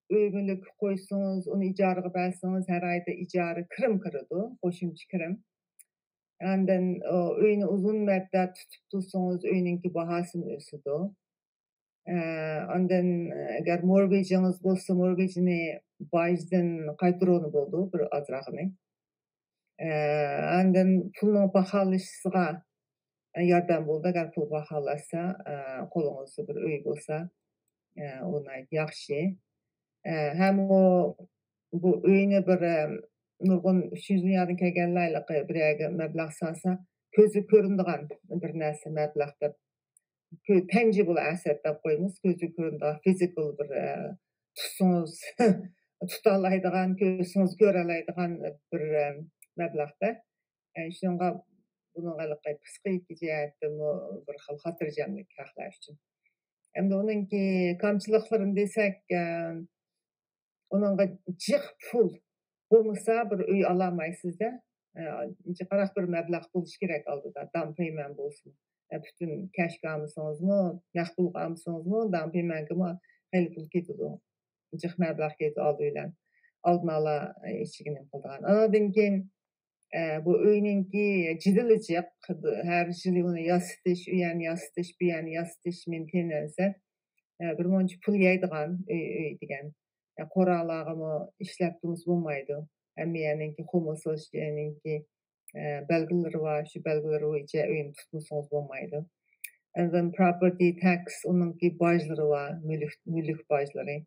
ئۆي مۈلۈككە قويسىڭىز، ئۇنى ئىجارىگە بەرسىڭىز، ھەر ئايدا ئىجارە كىرىم كىرىدۇ، قوشۇمچە كىرىم. ئاندىن، ئۇ، ئۆينى ئۇزۇن مۇددەت تۇتۇپ تۇرسىڭىز، ئۆينىڭكى باھاسىمۇ ئۆسىدۇ. ئە، ئاندىن، ئەگەر مورگېجىڭىز بولسا، مورگېجنى باجدىن قايتۇرغىلى بولىدۇ، بىر ئازراقنى. ئە، ئاندىن پۇلنىڭ باھالىشىشىغا، ياردەم بولىدۇ. ئەگەر پۇل باخالاشسا، قولىڭىزدا بىر ئۆي بولسا، ئۇ ناھايىتى ياخشى. ھەم ئۇ، بۇ ئۆينى بىر، نۇرغۇن ئۈچىنچى دۇنيادىن كەلگەنلەر ھېلىقى بىر يەرگە مەبلەغ سالسا، كۆزگە كۆرۈنىدىغان بىر نەرسە مەبلەغ دەپ، كۆ-، tangible asset دەپ قويىمىز. كۆزگە كۆرۈنىدىغان، فىزىكال بىر، ئە، تۇتسىڭىز تۇتالايدىغان، كۆرسىڭىز كۆرەلەيدىغان بىر، ئە، مەبلەغدە. ئە، شۇنىڭغا بۇنىڭ ھېلىقى پسىخىكا جەھەتتىمۇ بىر خىل خاتىرجەملىك ھەقلەر ئۈچۈن. ئەمدى ئۇنىڭكى كامچىلىقلىرىنى دېسەك، ئە، ئۇنىڭغا جىق پۇل بولمىسا، بىر ئۆي ئالالمايسىز-دە. ئە، جىقراق بىر مەبلەغ بولۇشى كېرەك ئالدىدا، داون پېيمېنت بولسىمۇ. ئە، پۈتۈن كەشكە ئالمىسىڭىزمۇ، نەق پۇلغا ئالمىسىڭىزمۇ، داون پېيمېنتكىمۇ خېلى پۇل كېتىدۇ. جىق مەبلەغ كېتىدۇ ئالدى بىلەن. ئالدىن ئالا، ئە، ئىچىگە نېمە قىلىدىغان. ئانىڭدىن كېيىن، ئە، بۇ ئۆينىڭكى جىدىلى جىق، ھەر يىلى ئۇنى ياسىتىش، ئۇ يەرنى ياسىتىش، بۇ يەرنى ياسىتىش، مېينتېننس، ئە، بىر مۇنچە پۇل يەيدىغان ئۆي، ئۆي دېگەن. ئە، قورالارغىمۇ ئىشلەپ تۇرمىسا بولمايدۇ. ھەممە يەرنىڭكى خۇمۇس، شۇنىڭكى، ئە، بەلگىلىرى بار، شۇ بەلگىلىرى بويىچە ئۆينى تۇتمىسىڭىز بولمايدۇ. And then property tax، ئۇنىڭكى باجلىرى بار، مۈلۈك، مۈلۈك باجلىرى.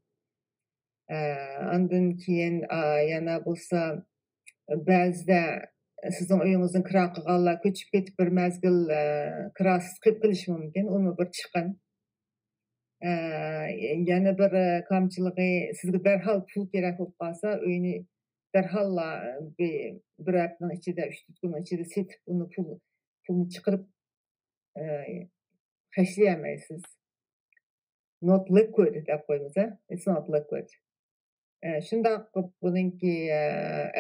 ئە، ئاندىن كېيىن، ئا، يەنە بولسا، بەزىدە سىزنىڭ ئۆيىڭىزنى كىرا قىلغانلار كۆچۈپ كېتىپ بىر مەزگىل، ئە، كىراسىز قېلىپ قېلىشى مۇمكىن، ئۇمۇ بىر چىقىم. ئە، يەنە بىر، ئە، كامچىلىقى، سىزگە دەرھال پۇل كېرەك بولۇپ قالسا، ئۆينى دەرھاللا، ئە، بىر، بىر ھەپتىنىڭ ئىچىدە، ئۈچ تۆت كۈننىڭ ئىچىدە سېتىپ، ئۇنى پۇل، پۇلنى چىقىرىپ، ئە، خەجلىيەلمەيسىز. Not liquid دەپ قويىمىز، ھە؟ It's not liquid. ئە، شۇنداق بۇنىڭكى، ئە،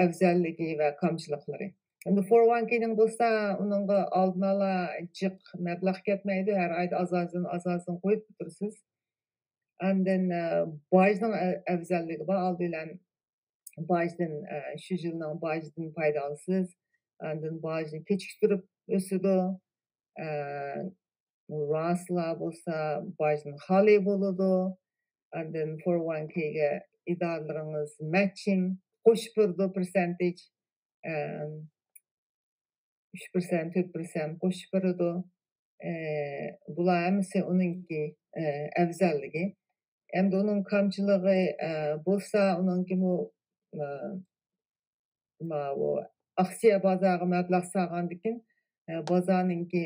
ئەۋزەللىكى ۋە كامچىلىقلىرى. ئەمدى فور ۋان كېينىڭ بولسا، ئۇنىڭغا ئالدىن ئالا جىق مەبلەغ كەتمەيدۇ. ھەر ئايدا ئاز-ئازدىن، ئاز-ئازدىن قويۇپ تۇرىسىز. ئاندىن، ئە، باجنىڭ ئە-، ئەۋزەللىكى بار. ئالدى بىلەن باجدىن، ئە، شۇ يىلنىڭ باجىدىن پايدا ئالىسىز. ئاندىن باجنى كېچىكتۈرۈپ ئۆسىدۇ. ئە، راسلار بولسا باجدىن خالىي بولىدۇ. ئاندىن فور ۋان كېيگە ئىدارىلىرىڭىز مەتچىڭ قوشۇپ بېرىدۇ، پىرسەنتىج. ئە، ئۈچ پىرسەنت، تۆت پىرسەنت قوشۇپ بېرىدۇ. ئە، بۇلار ھەممىسى ئۇنىڭكى، ئە، ئەۋزەللىكى. ئەمدى ئۇنىڭ كامچىلىقى، ئە، بولسا ئۇنىڭكىمۇ، ئە، ماۋۇ ئاكسىيە بازارغا مەبلەغ سالغاندىكىن، ئە، بازارنىڭكى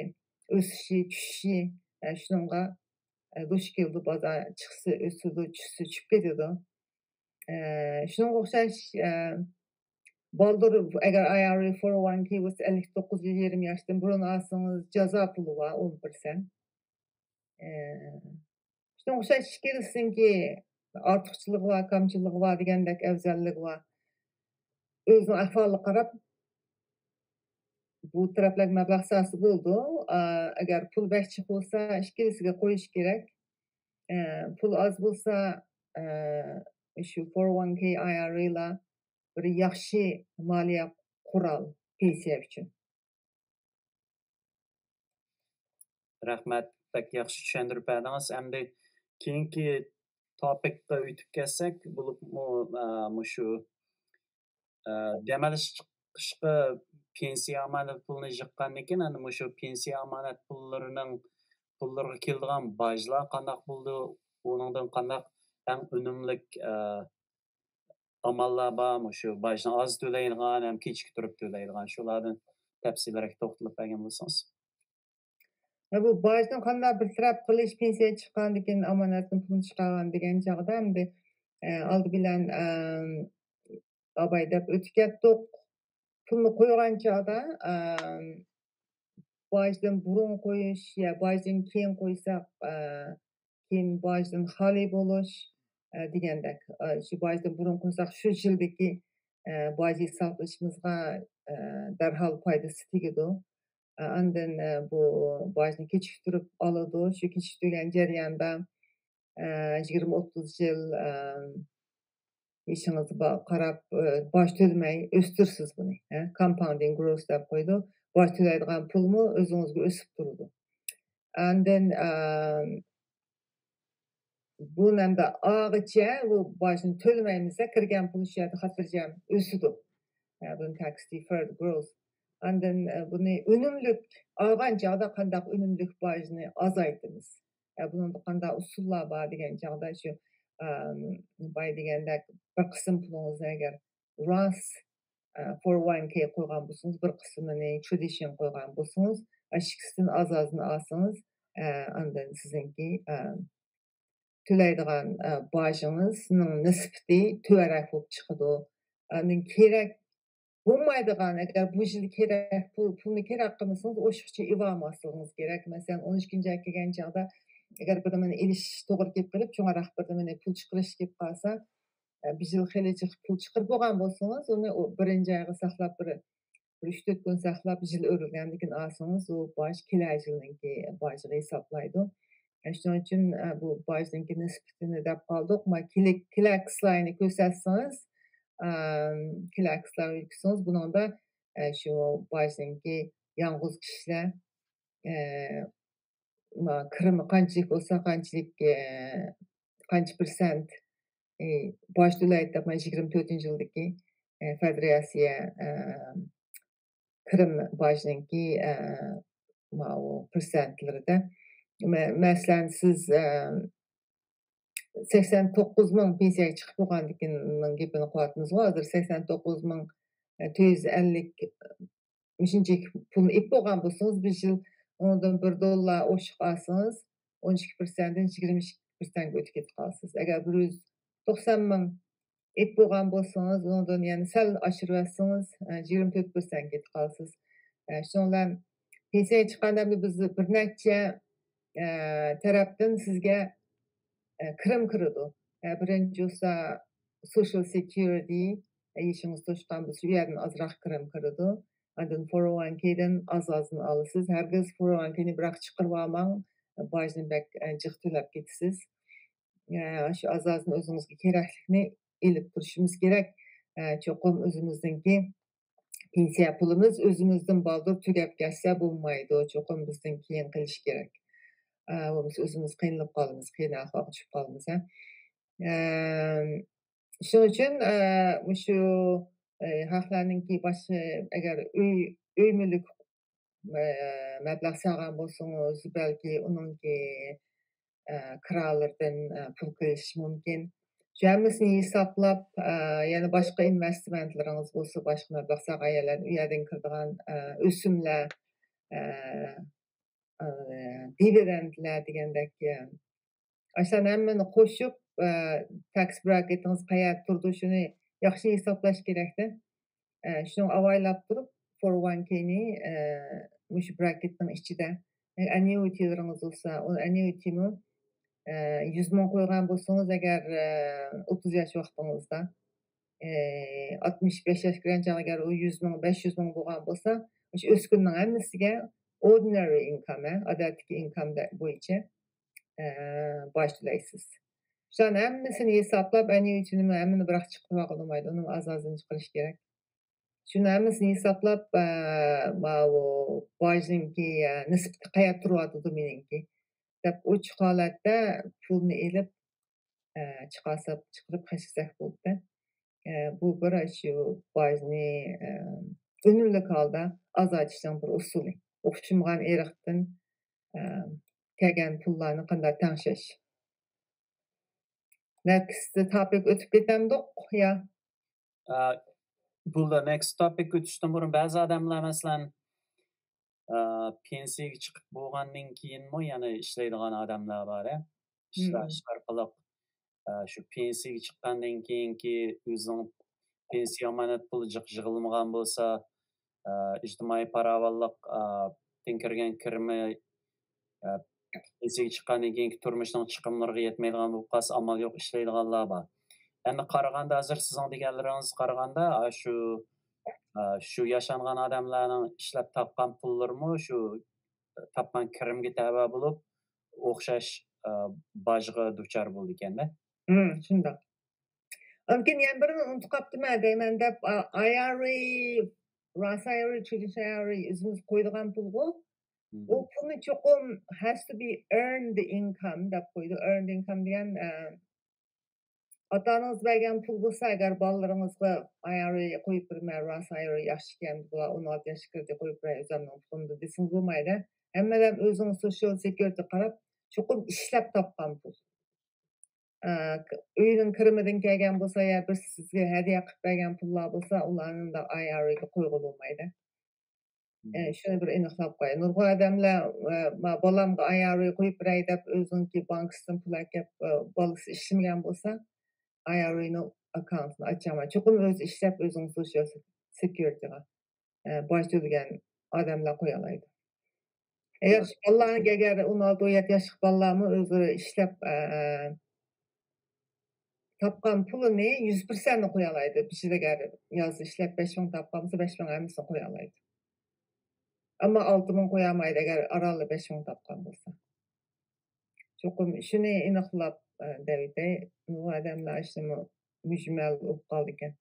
ئۆسۈشى، چۈشۈشى، ئە، شۇنىڭغا، ئە، دۇچ كېلىدۇ. بازار چىقسا ئۆسىدۇ، چۈشسە چۈشۈپ كېتىدۇ. ئە، شۇنىڭغا ئوخشاش، ئە، بالدۇر، ئەگەر ئاي ئار ئى فور ۋان كېي بولسا، ئەللىك توققۇز يېرىم ياشتىن بۇرۇن ئالسىڭىز، جازا پۇلى بار، ئون پىرسەنت. ئە، شۇنىڭغا ئوخشاش ئىككىلىسىنىڭكى ئارتۇقچىلىقى بار، كامچىلىقى بار دېگەندەك ئەۋزەللىكى بار. ئۆزىنىڭ ئەھۋالىغا قاراپ، بۇ تەرەپلەرگە مەبلەغ سالسا بولىدۇ. ئە، ئەگەر پۇل بەك جىق بولسا، ئىككىلىسىگە قويۇش كېرەك. ئە، پۇل ئاز بولسا، ئە، شۇ فور ۋان كېي، ئاي ئار ئىلار بىر ياخشى مالىيە قورال پېنسىيە ئۈچۈن. رەھمەت، بەك ياخشى چۈشەندۈرۈپ بەردىڭىز. ئەمدى كېيىنكى توپىكقا ئۆتۈپ كەتسەك، بولۇپمۇ، ئە، مۇشۇ، ئە، دەم ئېلىش چىقىشقا پېنسىيە ئامانەت پۇلىنى يىغقاندىن كېيىن، ئەنە مۇشۇ پېنسىيە ئامانەت پۇللىرىنىڭ، پۇللىرىغا كېلىدىغان باجلار قانداق بولىدۇ؟ ئۇنىڭدىن قانداق ئەڭ ئۈنۈملۈك، ئە، ئاماللار بار، مۇشۇ باجنى ئاز تۆلەيدىغان ھەم كېچىكتۈرۈپ تۆلەيدىغان، شۇلاردىن تەپسىلىيرەك توختىلىپ بەرگەن بولسىڭىز. ھە، بۇ باجنى قانداق بىر تەرەپ قىلىش، پېنسىيە چىققاندىن كېيىن ئامانەتنىڭ پۇلىنى چىقارغان دېگەن چاغدا ئەمدى، ئە، ئالدى بىلەن، ئەم، ئاباي دەپ ئۆتۈپ كەتتۇق. پۇلنى قويغان چاغدا، ئەم، باجدىن بۇرۇن قويۇش يا باجدىن كېيىن قويساق، ئە، كېيىن باجدىن خالىي بولۇش، ئە، دېگەندەك. ئە، شۇ باجدىن بۇرۇن قويساق، شۇ يىلدىكى، ئە، باج ھېسابلىشىمىزغا، ئە، دەرھال پايدىسى تېگىدۇ. ئە، ئاندىن، ئە، بۇ باجنى كېچىكتۈرۈپ ئالىدۇ. شۇ كېچىكتۈرگەن جەرياندا، ئە، يىگىرمە، ئوتتۇز يىل، ئە، يېشىڭىزغا با-، قاراپ، ئە، باج تۆلىمەي ئۆستۈرىسىز بۇنى، ھە، كامپاوندىنگ گروس دەپ قويىدۇ. باج تۆلەيدىغان پۇلمۇ ئۆزىڭىزگە ئۆسۈپ تۇرىدۇ. ئاندىن، ئە، بۇ نەمدە ئاغىچە بۇ باجنى تۆلىمەيمىز، كىرگەن پۇل شۇ يەردە خاتىرجەم ئۆسىدۇ. ئە، بۇنى تاكس دىفېرد گروس. ئاندىن بۇنى ئۈنۈملۈك ئالغان چاغدا قانداق ئۈنۈملۈك باجنى ئازايتىمىز؟ بۇنىڭدا قانداق ئۇسۇللار بار دېگەن چاغدا شۇ بايا دېگەندەك بىر قىسىم پۇلىڭىزنى ئەگەر راس فور ۋان كەي قويغان بولسىڭىز، بىر قىسمىنى ترېدىشن قويغان بولسىڭىز، ئىككىسىدىن ئاز ئازنى ئالسىڭىز، ئاندىن سىزنىڭكى تۆلەيدىغان باجىڭىزنىڭ نىسبىتى تۆۋەنرەك بولۇپ چىقىدۇ. ئاندىن كېرەك بولمايدىغان، ئەگەر بۇ يىل كېرەك، پۇل، پۇلنى كېرەك قىلمىسىڭىز، ئوشۇقچە ئېلىۋالماسلىقىڭىز كېرەك. مەسىلەن، ئون ئىككىنچى ئايغا كەلگەن چاغدا ئەگەر بىر نېمىنى ئېلىش توغرا كېلىپ قېلىپ، چوڭراق بىر نېمىنى پۇل چىقىرىش كېلىپ قالسا، بىر يىل خېلى جىق پۇل چىقىرىپ بولغان بولسىڭىز، ئۇنى ئۇ بىرىنچى ئايغا ساقلاپ، بىر، بىر ئۈچ تۆت كۈن ساقلاپ، يىل ئۆرۈلگەندىن كېيىن ئالسىڭىز، ئۇ باج كېلەر يىلنىڭكى باجىغا ھېسابلايدۇ. شۇنىڭ ئۈچۈن بۇ باجنىڭكى نىسبىتىنى دەپ قالدۇق. ما كېلەك، كېلەك سلاينى كۆرسەتسىڭىز، كېلەك سلاينى كۆرسىڭىز، بۇنىڭدا شۇ باجنىڭكى يالغۇز كىشىلەر، ما كىرىمى قانچىلىك بولسا، قانچىلىك، قانچە پىرسەنت باج تۆلەيدۇ دەپ، مانا يىگىرمە تۆتىنچى يىلدىكى فېدېراتسىيە كىرىم باجنىڭكى ماۋۇ پىرسەنتلىرىدە. مە-، مەسىلەن، سىز سەكسەن توققۇز مىڭ پېنسىيەگە چىقىپ بولغاندىكىن گېپىنى قىلىۋاتىمىزغۇ، ھازىر سەكسەن توققۇز مىڭ تۆت يۈز ئەللىك مۇشۇنچە پۇلنى ئېلىپ بولغان بولسىڭىز، بىر يىل ئۇنىڭدىن بىر دوللار ئوشۇق ئالسىڭىز، ئون ئىككى پىرسەنتتىن يىگىرمە ئىككى پىرسەنتكە ئۆتۈپ كېتىپ قالىسىز. ئەگەر بىر يۈز توقسان مىڭ ئېلىپ بولغان بولسىڭىز، ئۇنىڭدىن يەنە سەل ئاشۇرۇۋەتسىڭىز، يىگىرمە تۆت پىرسەنتكە يېتىپ قالىسىز. شۇنىڭ بىلەن پېنسىيەگە چىققان ئادەمدە بىز بىر نەچچە تەرەپتىن سىزگە كىرىم كىرىدۇ. بىرىنچى بولسا سوشال سېكيۇرىتى، يېشىڭىز توشقان بولسا، ئۇ يەردىن ئازراق كىرىم كىرىدۇ. ئاندىن فور ۋان كېيدىن ئاز-ئازدىن ئالىسىز. ھەرگىز فور ۋان كېينى بىراق چىقىرىۋالماڭ، باجنى بەك جىق تۆلەپ كېتىسىز. شۇ ئاز-ئازدىن ئۆزىڭىزگە كېرەكلىكنى ئېلىپ تۇرۇشىمىز كېرەك. چوقۇم ئۆزىمىزنىڭكى پېنسىيە پۇلىمىز ئۆزىمىزدىن بالدۇر تۈگەپ كەتسە بولمايدۇ. چوقۇم بىزدىن كېيىن قىلىش كېرەك. بولمىسا ئۆزىمىز قىينىلىپ قالىمىز، قىيىن ئەھۋالغا چۈشۈپ قالىمىز، ھە. شۇنىڭ ئۈچۈن مۇشۇ خەقلەرنىڭكى باشقا، ئەگەر ئۆي، ئۆي مۈلۈك مەبلەغ سالغان بولسىڭىز، بەلكى ئۇنىڭكى كىرالىرىدىن پۇل قىلىش مۇمكىن. شۇ ھەممىسىنى ھېسابلاپ، يەنە باشقا ئىنۋېستمېنتلىرىڭىز بولسا، باشقا مەبلەغ سالغان يەرلەردىن، ئۇ يەردىن كىرىدىغان ئۆسۈملەر، دىۋىدېندلەر دېگەندەك، ئاشۇلارنى ھەممىنى قوشۇپ، تاكس براكېتىڭىز قەيەردە تۇرىدۇ، شۇنى ياخشى ھېسابلاش كېرەكتە. شۇنىڭغا ئاۋايلاپ تۇرۇپ، فور ۋان كېينى مۇشۇ براكېتنىڭ ئىچىدە، ئەننۇئىتىلىرىڭىز بولسا، ئۇ ئەننۇئىتىمۇ يۈز مىڭ قويغان بولسىڭىز ئەگەر، ئوتتۇز ياش ۋاقتىڭىزدا، ئاتمىش بەش ياشقا كىرگەن چاغدا ئەگەر ئۇ يۈز مىڭ، بەش يۈز مىڭ بولغان بولسا، مۇشۇ ئۆسكۈننىڭ ھەممىسىگە ئوردىنارى ئىنكام، ئادەتتىكى ئىنكام بويىچە باج تۆلەيسىز. شۇلارنىڭ ھەممىسىنى ھېسابلاپ، ئەننۇئىتىنىمۇ ھەممىنى بىراق چىقىرىۋالغىلى بولمايدۇ. ئۇنىڭ ئاز-ئازىنى چىقىرىش كېرەك. شۇنى ھەممىسىنى ھېسابلاپ، ماۋۇ باجنىڭكى نىسبىتى قەيەردە تۇرۇۋاتىدۇ مېنىڭكى دەپ، ئوچۇق ھالەتتە پۇلنى ئېلىپ، چىقارسا، چىقىرىپ خەجلىسەك بولدى. بۇ بىر شۇ باجنى ئۈنۈملۈك ھالدا ئازايتىشنىڭ بىر ئۇسۇلى. ئوخشىمىغان ئىرقتىن كەلگەن پۇللارنى قانداق تەڭشەش؟ نەكست توپىك ئۆتۈپ كېتەمدۇق يا؟ بۇ نەكست توپىك ئۆتۈشتىن بۇرۇن بەزى ئادەملەر، مەسىلەن، پېنسىيەگە چىقىپ بولغاندىن كېيىنمۇ يەنە ئىشلەيدىغان ئادەملەر بار، ئىشلەش ئارقىلىق شۇ پېنسىيەگە چىققاندىن كېيىنكى ئۆزىنىڭ پېنسىيە ئامانەت پۇلى جىق يىغىلمىغان بولسا، ئىجتىمائىي پاراۋانلىق، تىن كىرگەن كىرىمى، پېنسىيەگە چىققاندىن كېيىنكى تۇرمۇشنىڭ چىقىملىرىغا يەتمەيدىغان بولۇپ قالسا، ئامال يوق ئىشلەيدىغانلار بار. ئەمدى قارىغاندا، ھازىر سىزنىڭ دېگەنلىرىڭىزگە قارىغاندا، شۇ، شۇ ياشانغان ئادەملەرنىڭ ئىشلەپ تاپقان پۇللىرىمۇ شۇ تاپقان كىرىمگە تەۋە بولۇپ، ئوخشاش باجغا دۇچار بولىدىكەندە. شۇنداق. ئاندىن كېيىن يەنە بىرىنى ئۇنتۇپ قاپتىمەن دەيمەن دەپ، ئايئارى، راس ئايئارى، ترېدىشنال ئايئارى ئۆزىمىز قويىدىغان پۇلغۇ. ئۇ پۇلنى چوقۇم has to be earned income دەپ قويىدۇ. Earned income دېگەن، ئاتا-ئانىڭىز بەرگەن پۇل بولسا، ئەگەر بالىلىرىڭىزغا ئاي ئار ئېي قويۇپ بېرىمەن، راست ئاي ئار ئېي ياخشىكەن، بۇلار ئون ئالتە ياشقا كىردى، قويۇپ بېرەي ئۆزۈمنىڭ پۇلۇمدىن دېسىڭىز بولمايدۇ. ھەممىدەم ئۆزىنىڭ سوشىيال سېكيۇرىتىغا قاراپ، چوقۇم ئىشلەپ تاپقان پۇل. ئە، ئۆينىڭ كىرىمىدىن كەلگەن بولسا، يا بىرسى سىزگە ھەدىيە قىلىپ بەرگەن پۇللار بولسا، ئۇلارنى ئاي ئار ئېيغا قويغىلى بولمايدۇ. ئە، شۇنى بىر ئېنىقلاپ قوياي. نۇرغۇن ئادەملەر، ئە، ما-، بالامغا ئاي ئار ئېي قويۇپ بېرەي دەپ، ئۆزىنىڭكى بانكىسىدىن پۇل ئەكەپ، ئە، بالىسى ئىشلىمىگەن بولسا، ئاي ئار ئېينىڭ ئاككاونتىنى ئاچالمايدۇ. چوقۇم ئۆزى ئىشلەپ، ئۆزىنىڭ سوشىيال سېكيۇرىتىغا، ئە، باج تۆلىگەن ئادەملەر قويالايدۇ. ئەگەر شۇ بالىلارنىڭ، ئەگەر ئون ئالتە، ئون يەتتە ياشلىق بالىلارمۇ ئۆزلىرى ئىشلەپ، ئە، تاپقان پۇلىنى يۈز پىرسەنتنى قويالايدۇ. بىر يىلدا يازدا ئىشلەپ بەش مىڭ تاپقان بولسا، بەش مىڭ ھەممىسىنى قويالايدۇ. ئەمما ئالتە مىڭ قويالمايدۇ، ئەگەر ئارانلا بەش مىڭ تاپقان بولسا. چوقۇم شۇنى ئېنىقلاپ، ئە، دەۋېتەي. بۇ ئادەملەر شۇنىمۇ مۈجمەل بولۇپ قالىدىكەن.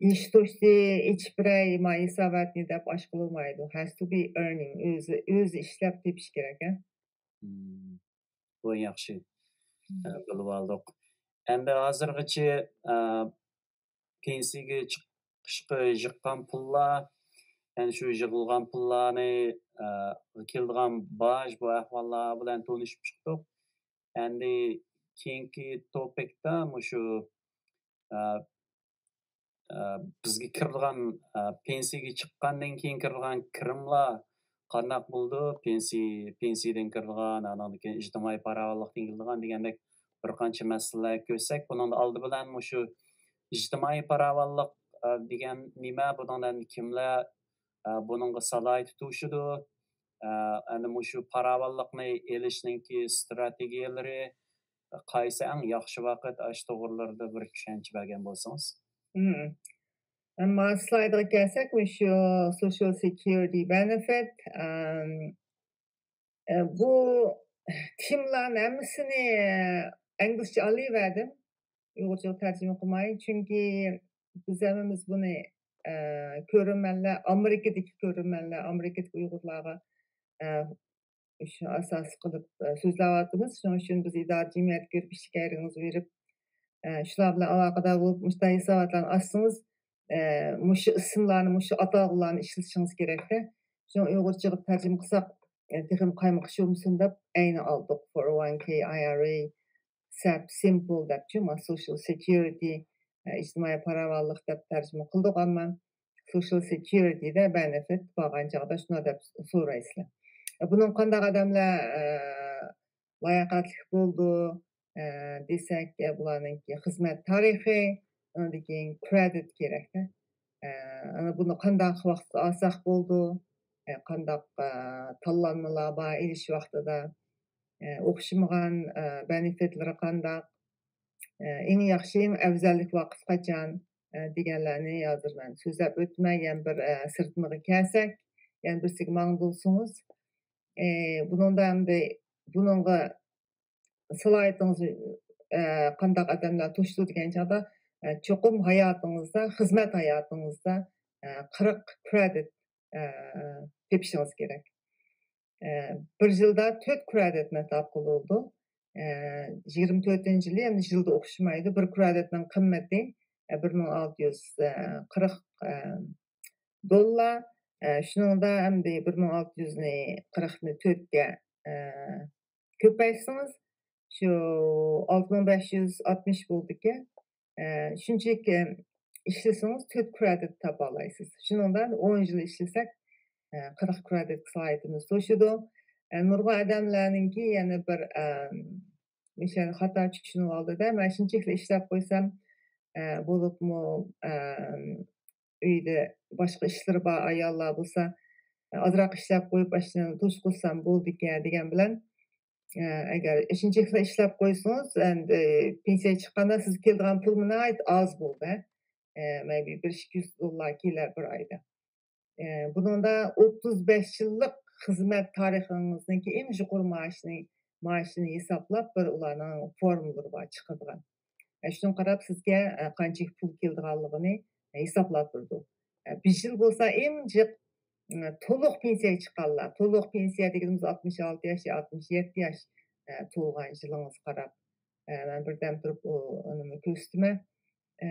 ئىش توشتى، ئېچىپ بېرەي، ما ھېساباتنى دەپ ئاچقىلى بولمايدۇ. Has to be earning. ئۆزى، ئۆزى ئىشلەپ تېپىش كېرەك، ھە؟ مم. بۇ ياخشى. مم. ئە، بىلىۋالدۇق. ئەمدى ھازىرغىچە، ئە، پېنسىيەگە چىقىشقا يىغقان پۇللار، يەنى شۇ يىغىلغان پۇللارنى، ئە، كېلىدىغان باج، بۇ ئەھۋاللار بىلەن تونۇشۇپ چىقتۇق. ئەمدى كېيىنكى توپىكتا مۇشۇ، ئە، ئە، بىزگە كىرىدىغان، ئە، پېنسىيەگە چىققاندىن كېيىن كىرىدىغان كىرىملار قانداق بولىدۇ؟ پېنسىي-، پېنسىيەدىن كىرىدىغان، ئاندىن كېيىن ئىجتىمائىي پاراۋانلىقتىن كېلىدىغان دېگەندەك بىر قانچە مەسىلىلەرگە كۆرسەك، بۇنىڭدا ئالدى بىلەن مۇشۇ ئىجتىمائىي پاراۋانلىق، ئە، دېگەن نېمە؟ بۇنىڭدىن كىملەر، ئە، بۇنىڭغا سالاھىيىتى توشىدۇ؟ ئە، ئەنە مۇشۇ پاراۋانلىقنى ئېلىشنىڭكى ستراتېگىيەلىرى قايسى ئەڭ ياخشى ۋاقىت؟ ئاشۇ توغرىلاردا بىر چۈشەنچە بەرگەن بولسىڭىز. مم. ئەمما سلايدىغا كەلسەك، مۇشۇ سوشىيال سېكيۇرىتى بېنېفىت، ئەم، ئە، بۇ تېمىلارنىڭ ھەممىسىنى ئىنگلىزچە ئالىۋەردىم. ئۇيغۇرچىغا تەرجىمە قىلماي. چۈنكى بىز ھەممىمىز بۇنى، ئە، كۆرۈرمەنلەر، ئامېرىكىدىكى كۆرۈرمەنلەر، ئامېرىكىدىكى ئۇيغۇرلارغا، ئە، شۇ ئاساس قىلىپ، ئە، سۆزلەۋاتىمىز. شۇنىڭ ئۈچۈن بىز ئىدارە جەمئىيەتكە كىرىپ ئىشلىگەنلىكىڭىزنى بېرىپ، ئە، شۇلار بىلەن ئالاقىدار بولۇپ، مۇشۇنداق ھېساباتلارنى ئاچسىڭىز، ئە، مۇشۇ ئىسىملارنى، مۇشۇ ئاتالغۇلارنى ئىشلىتىشىڭىز كېرەكتە. شۇڭا ئۇيغۇرچىغا تەرجىمە قىلساق، ئە، تېخىمۇ قايمىقىش بولمىسۇن دەپ ئەينى ئالدۇق. فور ۋان كەي، ئاي ئار ئېي، سەپ، سىمپل دەپچۇ، ما سوشىيال سېكيۇرىتى، ئە، ئىجتىمائىي پاراۋانلىق دەپ تەرجىمە قىلدۇق، ئەمما سوشىيال سېكيۇرىتىدە بېنېفىت بارغان چاغدا شۇنداق دەپ سورايسىلەر. ئە، بۇنىڭ قانداق ئادەملەر، ئە، لاياقەتلىك بولىدۇ، ئە، دېسەك، ئە، بۇلارنىڭكى خىزمەت تارىخى، ئاندىن كېيىن كرېدىت كېرەكتە. ئە، ئەنە بۇنى قانداق ۋاقىتتا ئالساق بولىدۇ؟ ئە، قانداق، ئە، تاللانمىلار بار ئېلىش ۋاقتىدا؟ ئە، ئوخشىمىغان، ئە، بېنېفىتلىرى قانداق؟ ئە، ئەڭ ياخشى، ئەڭ ئەۋزەللىك ۋاقىت قاچان؟ ئە، دېگەنلەرنى ھازىر مەن سۆزلەپ ئۆتمەي، يەنە بىر، ئە، سىرتمىغا كەلسەك، يەنە بىرسىگە ماڭدۇرسىڭىز. ئە، بۇنىڭدا ئەمدى بۇنىڭغا سالاھىيىتىڭىز، ئە، قانداق ئادەملەر توشىدۇ دېگەن چاغدا، ئە، چوقۇم ھاياتىڭىزدا، خىزمەت ھاياتىڭىزدا، ئە، قىرىق كرېدىت، ئە، تېپىشىڭىز كېرەك. ئە، بىر يىلدا تۆت كرېدىتنى تاپقىلى بولىدۇ. ئە، يىگىرمە تۆتىنچى يىلى، يەنى يىلدا ئوخشىمايدۇ. بىر كرېدىتنىڭ قىممىتى، ئە، بىر مىڭ ئالتە يۈز قىرىق، ئە، دوللار. ئە، شۇنىڭدا ئەمدى بىر مىڭ ئالتە يۈزنى، قىرىقنى تۆتكە، ئە، كۆپەيتسىڭىز، شۇ ئالتە مىڭ بەش يۈز ئاتمىش بولىدىكەن. ئە، شۇنچىلىك، ئە، ئىشلىسىڭىز، تۆت كرېدىت تاپالايسىز. شۇنىڭدا ئون يىل ئىشلىسەك، ئە، قىرىق كرېدىت سالاھىيىتىمىز توشىدۇ. ئە، نۇرغۇن ئادەملەرنىڭكى يەنە بىر، ئە، مىشەل خاتا چۈشىنىۋالدىدە، مەن شۇنچىلىك ئىشلەپ قويسام، ئە، بولۇپمۇ، ئە، ئۆيدە باشقا ئىشلىرى بار ئاياللار بولسا، ئازراق ئىشلەپ قويۇپ، ئاشۇنى توشقۇزسام بولىدىكەن دېگەن بىلەن، ئە، ئەگەر شۇنچىلىك ئىشلەپ قويسىڭىز، ئەمدى پېنسىيەگە چىققاندا سىزگە كېلىدىغان پۇلمۇ ناھايىتى ئاز بولىدۇ، ھە. ئە، مەيبى بىر ئىككى يۈز دوللار كېلەر بىر ئايدا. ئە، بۇنىڭدا ئوتتۇز بەش يىللىق خىزمەت تارىخىڭىزنىڭكى ئەڭ يۇقىرى مائاشنى، مائاشىنى ھېسابلاپ، بىر ئۇلارنىڭ فورمۇلىرى بار چىقىدىغان. ئە، شۇنىڭغا قاراپ سىزگە، ئە، قانچىلىك پۇل كېلىدىغانلىقىنى ھېسابلاپ بېرىدۇ. ئە، بىر يىل بولسا ئەڭ جىق، ئە، تولۇق پېنسىيەگە چىققانلار، تولۇق پېنسىيە دېگىنىمىز ئاتمىش ئالتە ياش يا ئاتمىش يەتتە ياش، ئە، تولغان يىلىڭىزغا قاراپ، ئە، مەن بىردەم تۇرۇپ ئۇ، ئۇنىمۇ كۆرسىتىمەن. ئە،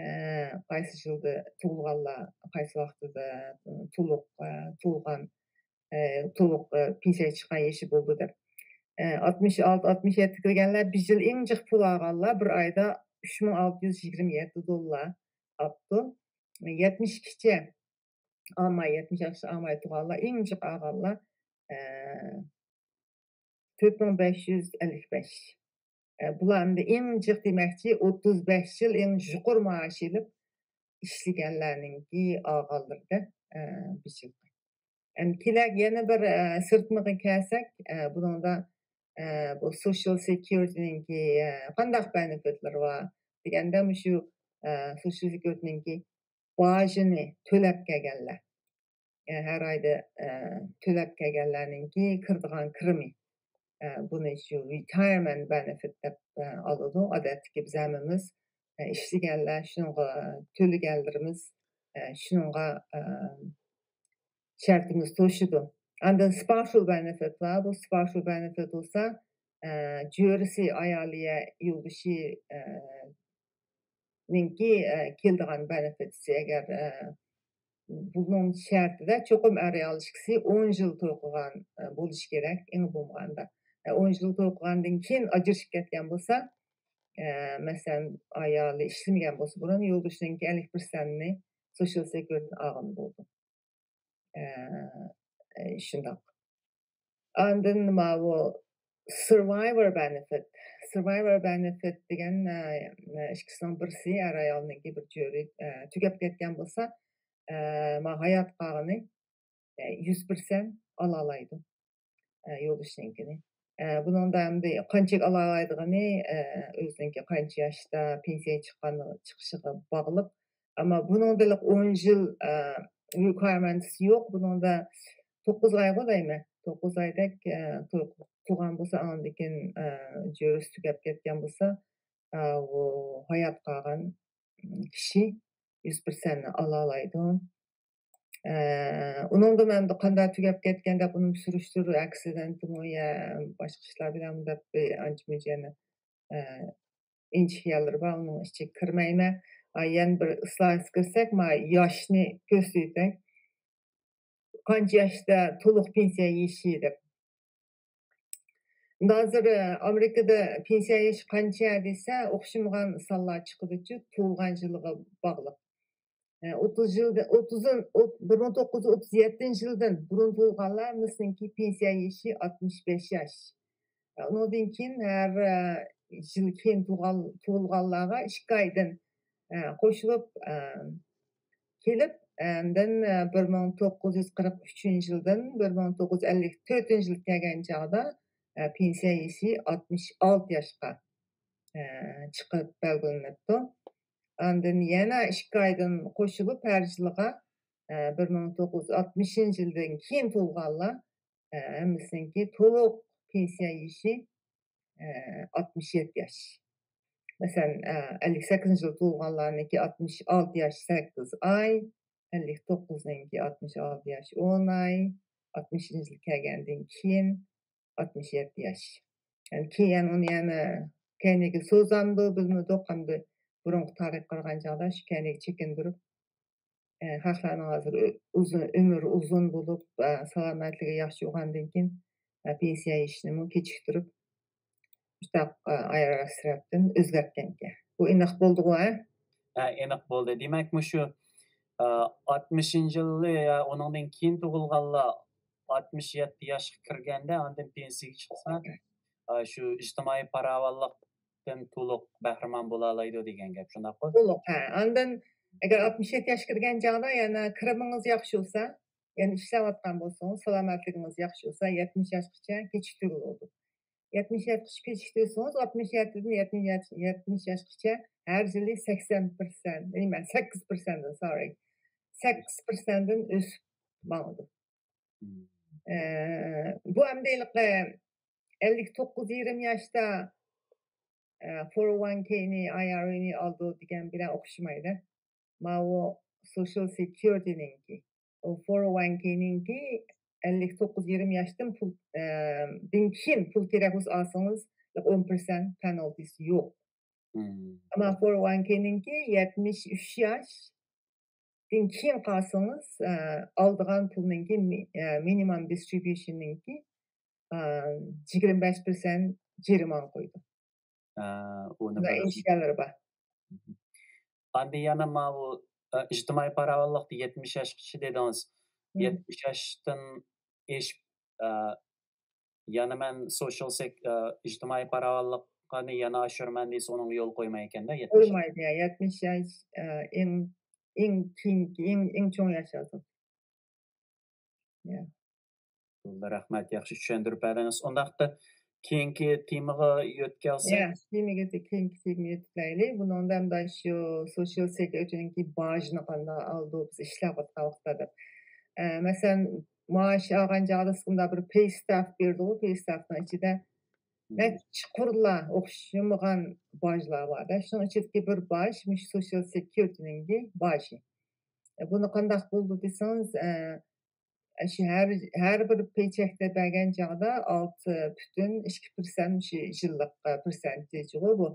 قايسى يىلدا تۇغۇلغانلار، قايسى ۋاقتىدا، ئۇ، تولۇق، ئە، تۇغۇلغان، ئە، تولۇق، ئە، پېنسىيە چىققان يېشى بولدى دەپ. ئە، ئاتمىش ئالتە، ئاتمىش يەتتە كىرگەنلەر بىر يىل ئەڭ جىق پۇل ئالغانلار بىر ئايدا ئۈچ مىڭ ئالتە يۈز يىگىرمە يەتتە دوللار ئاپتۇ. يەتمىش ئىككىچە ئالماي، يەتمىش ياشقا ئالماي تۇرغانلار، ئەڭ جىق ئالغانلار، ئە، تۆت مىڭ بەش يۈز ئەللىك بەش. ئە، بۇلار ئەمدى ئەڭ جىق دېمەكچى، ئوتتۇز بەش يىل ئەڭ يۇقىرى مائاش ئېلىپ ئىشلىگەنلەرنىڭكى ئالغانلىرىدا، ئە، بىر يىلقى. ئەمدى كېلەك يەنە بىر، ئە، سىرتمىغا كەلسەك، ئە، بۇنىڭدا، ئە، بۇ سوشىيال سېكيۇرىتىنىڭكى، ئە، قانداق بېنېفىتلىرى بار دېگەندە، مۇشۇ، ئە، سوشىيال سېكيۇرىتىنىڭكى باجىنى تۆلەپ كەلگەنلەر، ئە، ھەر ئايدا، ئە، تۆلەپ كەلگەنلەرنىڭكى كىرىدىغان كىرىمى، ئە، بۇنى شۇ رېتايىرمېنت بېنېفىت دەپ، ئە، ئالىدۇ. ئادەتتىكى بىز ھەممىمىز، ئە، ئىشلىگەنلەر شۇنىڭغا تۆلىگەنلىرىمىز، ئە، شۇنىڭغا، ئە، شەرتىمىز توشىدۇ. ئاندىن سپارشال بېنېفىت بار. بۇ سپارشال بېنېفىت بولسا، ئە، جۆرىسى، ئايالى يا يولدىشى، ئە، نىڭكى، ئە، كېلىدىغان بېنېفىتسى، ئەگەر، ئە، بۇنىڭ شەرتىدە چوقۇم ئەر ئايال ئىككىسى ئون يىل توي قىلغان، ئە، بولۇشى كېرەك، ئەڭ بولمىغاندا. ئە، ئون يىل توي قىلغاندىن كېيىن ئاجرىشىپ كەتكەن بولسا، ئە، مەسىلەن، ئايالى ئىشلىمىگەن بولسا بۇرۇن، يولدىشىنىڭكى ئەللىك پىرسەنتنى سوشىيال سېكيۇرىتىدىن ئالغىلى بولىدۇ. ئە، ئە، شۇنداق. ئاندىن ماۋۇ سۇرۋايۋور بېنېفىت. سۇرۋايۋور بېنېفىت دېگەن، ئە، ئە، ئىككىسىنىڭ بىرسى، ئەر ئايالنىڭكى بىر جۆرى، ئە، تۈگەپ كەتكەن بولسا، ئە، ما ھايات قالغىنى، ئە، يۈز پىرسەنت ئالالايدۇ، ئە، يولدىشىنىڭكىنى. ئە، بۇنىڭدا ئەمدى قانچىلىك ئالالايدىغىنى، ئە، ئۆزىنىڭكى قانچە ياشتا پېنسىيەگە چىققان، چىقىشىغا باغلىق. ئەمما بۇنىڭدا ئون يىل، ئە، رېكۋايرمېنتس يوق. بۇنىڭدا توققۇز ئايغۇ دەيمەن. توققۇز ئايدەك، ئە، تۇ-، تۇرغان بولسا، ئاندىن كېيىن، ئە، جۆرىسى تۈگەپ كەتكەن بولسا، ئە، ئۇ ھايات قالغان كىشى يۈز پىرسەنتنى ئالالايدۇ. ئە، ئۇنىڭدىن ئەمدى قانداق تۈگەپ كەتكەن دەپ ئۇنى سۈرۈشتۈرۈپ، ئاكسىدېنتمۇ يا باشقا ئىشلار بىلەن دەپ بىر ئانچە مۇنچە يەنە، ئە، ئىنچىكە يەرلىرى بار، ئۇنىڭ ئىچىگە كىرمەيمەن. ئا، يەنە بىر سلايدقا كىرسەك، ما ياشنى كۆرسىتەي. قانچە ياشتا تولۇق پېنسىيە يېشى دەپ. ھازىر، ئە، ئامېرىكىدا پېنسىيە يېشى قانچە دېسە، ئوخشىمىغان سانلار چىقىدۇچۇ، تۇغۇلغان يىلىغا باغلىق. ئە، ئوتتۇز يىلدىن، ئوتتۇزدىن، ئوت-، بىر مىڭ توققۇز يۈز ئوتتۇز يەتتىنچى يىلدىن بۇرۇن تۇغۇلغانلار، مىسلىنكى پېنسىيە يېشى ئاتمىش بەش ياش. ئە، ئۇنىڭدىن كېيىن ھەر، ئە، يىل كېيىن تۇغۇل-، تۇغۇلغانلارغا ئىككى ئايدىن، ئە، قوشۇلۇپ، ئە، كېلىپ، ئاندىن، ئە، بىر مىڭ توققۇز يۈز قىرىق ئۈچىنچى يىلدىن بىر مىڭ توققۇز يۈز ئەللىك تۆتىنچى يىلغا كەلگەن چاغدا، ئە، پېنسىيە يېشى ئاتمىش ئالتە ياشقا، ئە، چىقىپ بەلگىلىنىپتۇ. ئاندىن يەنە ئىككى ئايدىن قوشۇلۇپ، ھەر يىلىغا، ئە، بىر مىڭ توققۇز يۈز ئاتمىشىنچى يىلدىن كېيىن تۇغۇلغانلار، ئە، ھەممىسىنىڭكى تولۇق پېنسىيە يېشى، ئە، ئاتمىش يەتتە ياش. مەسىلەن، ئە، ئەللىك سەككىزىنچى يىل تۇغۇلغانلارنىڭكى ئاتمىش ئالتە ياش سەككىز ئاي، ئەللىك توققۇزنىڭكى ئاتمىش ئالتە ياش ئون ئاي، ئاتمىشىنچى يىل كەلگەندىن كېيىن ئاتمىش يەتتە ياش. يەنى كېيىن ئۇنى يەنە كەينىگە سوزامدۇ، بىلمىدۇق. ئەمدى بۇرۇنقى تارىخقا قارىغان چاغدا شۇ كەينىگە چېكىندۈرۈپ، ئە، خەقلەرنىڭ ھازىر ئۆ-، ئۇزۇن، ئۆمرى ئۇزۇن بولۇپ، ئە، سالامەتلىكى ياخشى بولغاندىن كېيىن، ئە، پېنسىيە يېشىنىمۇ كېچىكتۈرۈپ، مۇشۇنداق، ئە، ئايرالىش سەۋەبتىن ئۆزگەرتكەنكەن. بۇ ئېنىق بولدىغۇ، ھە؟ ھە، ئېنىق بولدى. دېمەك، مۇشۇ، ئە، ئاتمىشىنچى يىلى يا ئۇنىڭدىن كېيىن تۇغۇلغانلار ئاتمىش يەتتە ياشقا كىرگەندە، ئاندىن پېنسىيەگە چىقسا، ئە، شۇ ئىجتىمائىي پاراۋانلىقتىن تولۇق بەھرىمەن بولالايدۇ دېگەن گەپ، شۇنداققۇ؟ تولۇق، ھە. ئاندىن ئەگەر ئاتمىش يەتتە ياشقا كىرگەن چاغدا يەنە كىرىمىڭىز ياخشى بولسا، يەنە ئىشلەۋاتقان بولسىڭىز، سالامەتلىكىڭىز ياخشى بولسا، يەتمىش ياشقىچە كېچىكتۈرگىلى بولىدۇ. يەتمىش ياشقىچە كېچىكتۈرسىڭىز، ئاتمىش يەتتىدىن يەتمىش ياش-، يەتمىش ياشقىچە ھەر يىلى سەكسەن پىرسەنت، نېمە، سەككىز پىرسەنتتىن، سوررى، سەككىز پىرسەنتتىن ئۆسۈپ ماڭىدۇ. مم. ئە، بۇ ئەمدى ھېلىقى ئەللىك توققۇز يېرىم ياشتا، ئە، فور ئو ۋان كېينى، ئاي ئار ئېنى ئالىدۇ دېگەن بىلەن ئوخشىمايدۇ. ماۋۇ سوشىيال سېكيۇرىتىنىڭكى، ئۇ فور ئو ۋان كېينىڭكى ئەللىك توققۇز يېرىم ياشتىن پۇل، ئە، دىن كېيىن پۇل كېرەك بولسا ئالسىڭىز، ئون پىرسەنت پېنالتىسى يوق. ئەمما فور ۋان كېنىڭكى يەتمىش ئۈچ ياشتىن كېيىن قالسىڭىز، ئالىدىغان پۇلنىڭكى، مىنىمۇم دىسترىبيۇشننىڭكى يىگىرمە بەش پىرسەنت جەرىمانە قويىدۇ. ئۇنى بۇنداق بىر ئىشكەنلىرى بار. ئاندىن يەنە ماۋۇ ئىجتىمائىي پاراۋانلىقتا يەتمىش ياشقىچە دېدىڭىز. يەتمىش ياشتىن ئېشىپ، يەنە مەن سوشال سېك-، ئىجتىمائىي پاراۋانلىقنى يەنە ئاشۇرىمەن دېسە، ئۇنىڭغا يول قويمايدىكەن-دە، يەتمىش. قويمايدۇ، يا، يەتمىش ياش، ئە، ئىڭ، ئىڭ كېيىنكى، ئىڭ، ئىڭ چوڭ ياش ھازىر. يا. بولدى، رەھمەت، ياخشى چۈشەندۈرۈپ بەردىڭىز. ئۇنداقتا كېيىنكى تېمىغا يۆتكەلسەك. يا، تېمىگە، كېيىنكى تېمىگە يۆتكىلەيلى. بۇنىڭدا مۇنداق شۇ سوشال سېكيۇرىتىنىڭكى باجىنى قانداق ئالىدۇ، بىز ئىشلەۋاتقان ۋاقىتتا دەپ. ئە، مەسىلەن، مائاش ئالغان چاغدا سىزگە مۇنداق بىر پەي ستاف بېرىدىغۇ، پەي ستافنىڭ ئىچىدە نەچچە قۇرلا ئوخشىمىغان باجلار بار-دە. شۇنىڭ ئىچىدىكى بىر باج مۇشۇ سوشال سېكيۇرىتىنىڭكى باجى. بۇنى قانداق بولىدۇ دېسىڭىز، ئە، شۇ ھەر، ھەر بىر پەيچەكتە بەرگەن چاغدا ئالتە پۈتۈن ئىككى پىرسەنت شۇ يىللىق، ئە، پىرسەنتىجىغۇ بۇ.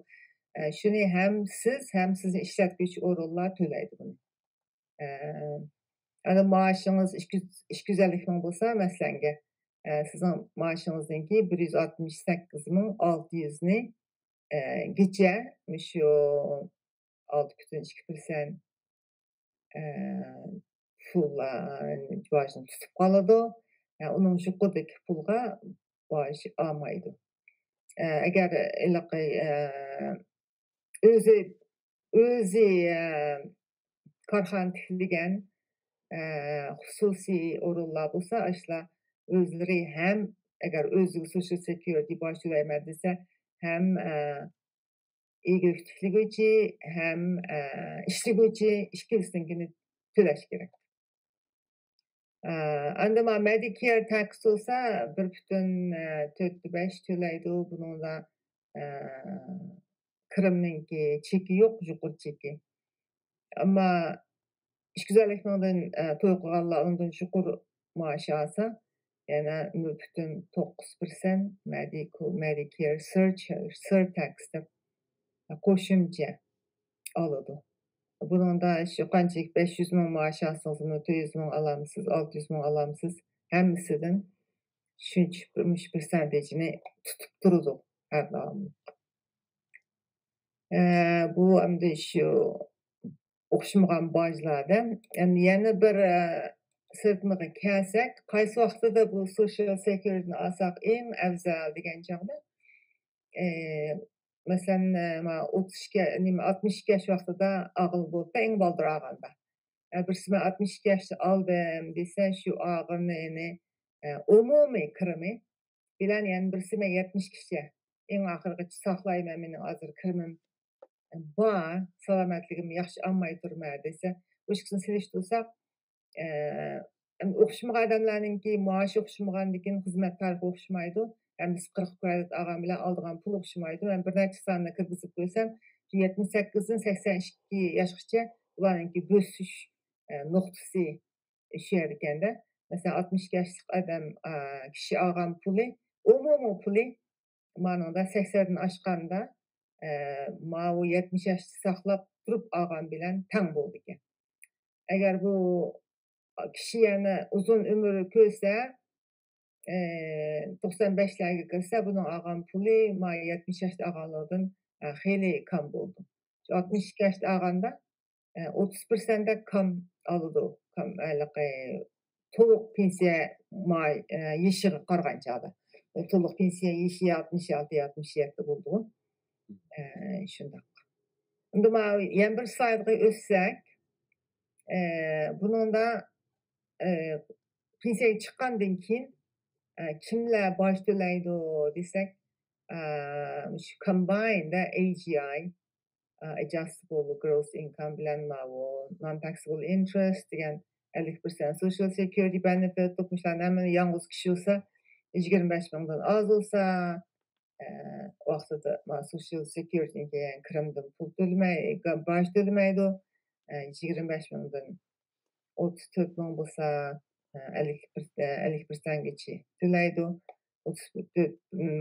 ئە، شۇنى ھەم سىز، ھەم سىزنى ئىشلەتكۈچى ئورۇنلار تۆلەيدۇ بۇنى. ئە، ئەگەر مائاشىڭىز ئىككى يۈز، ئىككى يۈز ئەللىك مىڭ بولسا، مەسىلەنگە، ئە، سىزنىڭ مائاشىڭىزنىڭكى بىر يۈز ئاتمىش سەككىز مىڭ ئالتە يۈزنى، ئە، گىچە مۇشۇ ئالتە پۈتۈن ئىككى پىرسەنت، ئە، پۇل، ئە، باجنى تۇتۇپ قالىدۇ. ئە، ئۇنىڭ يۇقىرىدىكى پۇلغا باج ئالمايدۇ. ئە، ئەگەر ھېلىقى، ئە، ئۆزى، ئۆزى، ئە، كارخانا تىكلىگەن، ئە، خۇسۇسىي ئورۇنلار بولسا، ئاشۇلار ئۆزلىرى ھەم، ئەگەر ئۆزىگە سوشال سېكيۇرىتى باج تۆلەيمەن دېسە، ھەم، ئە، ئىگىلىك تىكلىگۈچى ھەم، ئە، ئىشلىگۈچى ئىككىلىسىنىڭكىنى تۆلەش كېرەك. ئە، ئەمدى ما مېدىكېير تاكس بولسا بىر پۈتۈن، ئە، تۆتتە بەش تۆلەيدۇ. بۇنىڭدا، ئە، كىرىمنىڭكى چېكى يوق، يۇقىرى چېكى. ئەمما ئىككى يۈز ئەللىك مىڭدىن، ئە، توي قىلغانلار ئۇنىڭدىن يۇقىرى مائاش ئالسا، يەنە نۆل پۈتۈن توققۇز پىرسەنت مېدىكو-، مېدىكېير سىرچ-، سىرتاكس دەپ قوشۇمچە ئالىدۇ. بۇنىڭدا شۇ قانچىلىك بەش يۈز مىڭ مائاش ئالسىڭىزمۇ، تۆت يۈز مىڭ ئالامسىز، ئالتە يۈز مىڭ ئالامسىز، ھەممىسىدىن شۇنچە، مۇشۇ پىرسەنتىجنى تۇتۇپ تۇرىدۇ ھەر دائىم. ئە، بۇ ئەمدى شۇ ئوخشىمىغان باجلاردا. ئەمدى يەنە بىر، ئە، سىرتمىغا كەلسەك، قايسى ۋاقتىدا بۇ سوشال سېكيۇرىتىنى ئالساق ئەڭ ئەۋزەل دېگەن چاغدا، ئە، مەسىلەن، ئە، ما ئوتتۇز ئىككى، نېمە، ئاتمىش ئىككى ياش ۋاقتىدا ئالغىلى بولىدۇ، ئەڭ بالدۇر ئالغاندا. ئە، بىرسى مەن ئاتمىش ئىككى ياشتا ئالدىم دېسە، شۇ ئالغىنىنى، ئە، ئومۇمىي كىرىمى بىلەن يەنە بىرسى مەن يەتمىشكىچە ئەڭ ئاخىرغىچە ساقلايمەن، مېنىڭ ھازىر كىرىمىم بار، سالامەتلىكىم ياخشى، ئالماي تۇرىمەن دېسە، بۇ ئىككىسىنى سېلىشتۇرساق، ئە، ئوخشىمىغان ئادەملەرنىڭكى مائاشى ئوخشىمىغاندىكىن خىزمەت تارىخى ئوخشىمايدۇ. ھەممىسى قىرىق كرېدىت ئالغان بىلەن ئالىدىغان پۇل ئوخشىمايدۇ. مەن بىر نەچچە ساننى كىرگۈزۈپ قويسام، شۇ يەتمىش سەككىزدىن سەكسەن ئىككى ياشقىچە ئۇلارنىڭكى بۆسۈش، ئە، نۇقتىسى شۇ يەردىكەندە. مەسىلەن، ئاتمىش ئىككى ياشلىق ئادەم، ئە، كىشى ئالغان پۇلى، ئومۇمىي پۇلى مانىڭدا سەكسەندىن ئاشقاندا، ئە، ماۋۇ يەتمىش ياشتا ساقلاپ تۇرۇپ ئالغان بىلەن تەڭ بولىدىكەن. ئەگەر بۇ كىشى يەنە ئۇزۇن ئۆمۈر كۆرسە، ئە، توقسان بەشلەرگە كىرسە، بۇنىڭ ئالغان پۇلى ما يەتمىش ياشتا ئالغانلىرىدىن، ئە، خېلى كام بولىدۇ. شۇ ئاتمىش ئىككى ياشتا ئالغاندا، ئە، ئوتتۇز پىرسەنتتەك كام ئالىدۇ. كام، ھېلىقى تولۇق پېنسىيە ماي-، ئە، يېشىغا قارىغان چاغدا. تولۇق پېنسىيە يېشى ئاتمىش ئالتە، ئاتمىش يەتتە بولىدىغۇ. ئە، شۇنداق. ئەمدى ماۋۇ يەنە بىر سلايدقا ئۆتسەك، ئە، بۇنىڭدا، ئە، پېنسىيەگە چىققاندىن كېيىن، ئە، كىملەر باج تۆلەيدۇ دېسەك، ئە، مۇشۇ كومبايندا ئەي جى ئاي، ئە، ئەدجاستىبىل گروس ئىنكام بىلەن ماۋۇ نان تاكسىبىل ئىنترېست دېگەن ئەللىك پىرسەنت سوشال سېكيۇرىتى بەنېفىت، مۇشۇلارنى ھەممىنى يالغۇز كىشى بولسا يىگىرمە بەش مىڭدىن ئاز بولسا، ئە، ۋاقتىدا ما سوشال سېكيۇرىتىنىڭكى كىرىمدىن پۇل تۆلىمەي، باج تۆلىمەيدۇ. ئە، يىگىرمە بەش مىڭدىن ئوتتۇز تۆت مىڭ بولسا، ئە، ئەللىك بىر، ئە، ئەللىك پىرسەنتكىچە تۆلەيدۇ. ئوتتۇز تۆت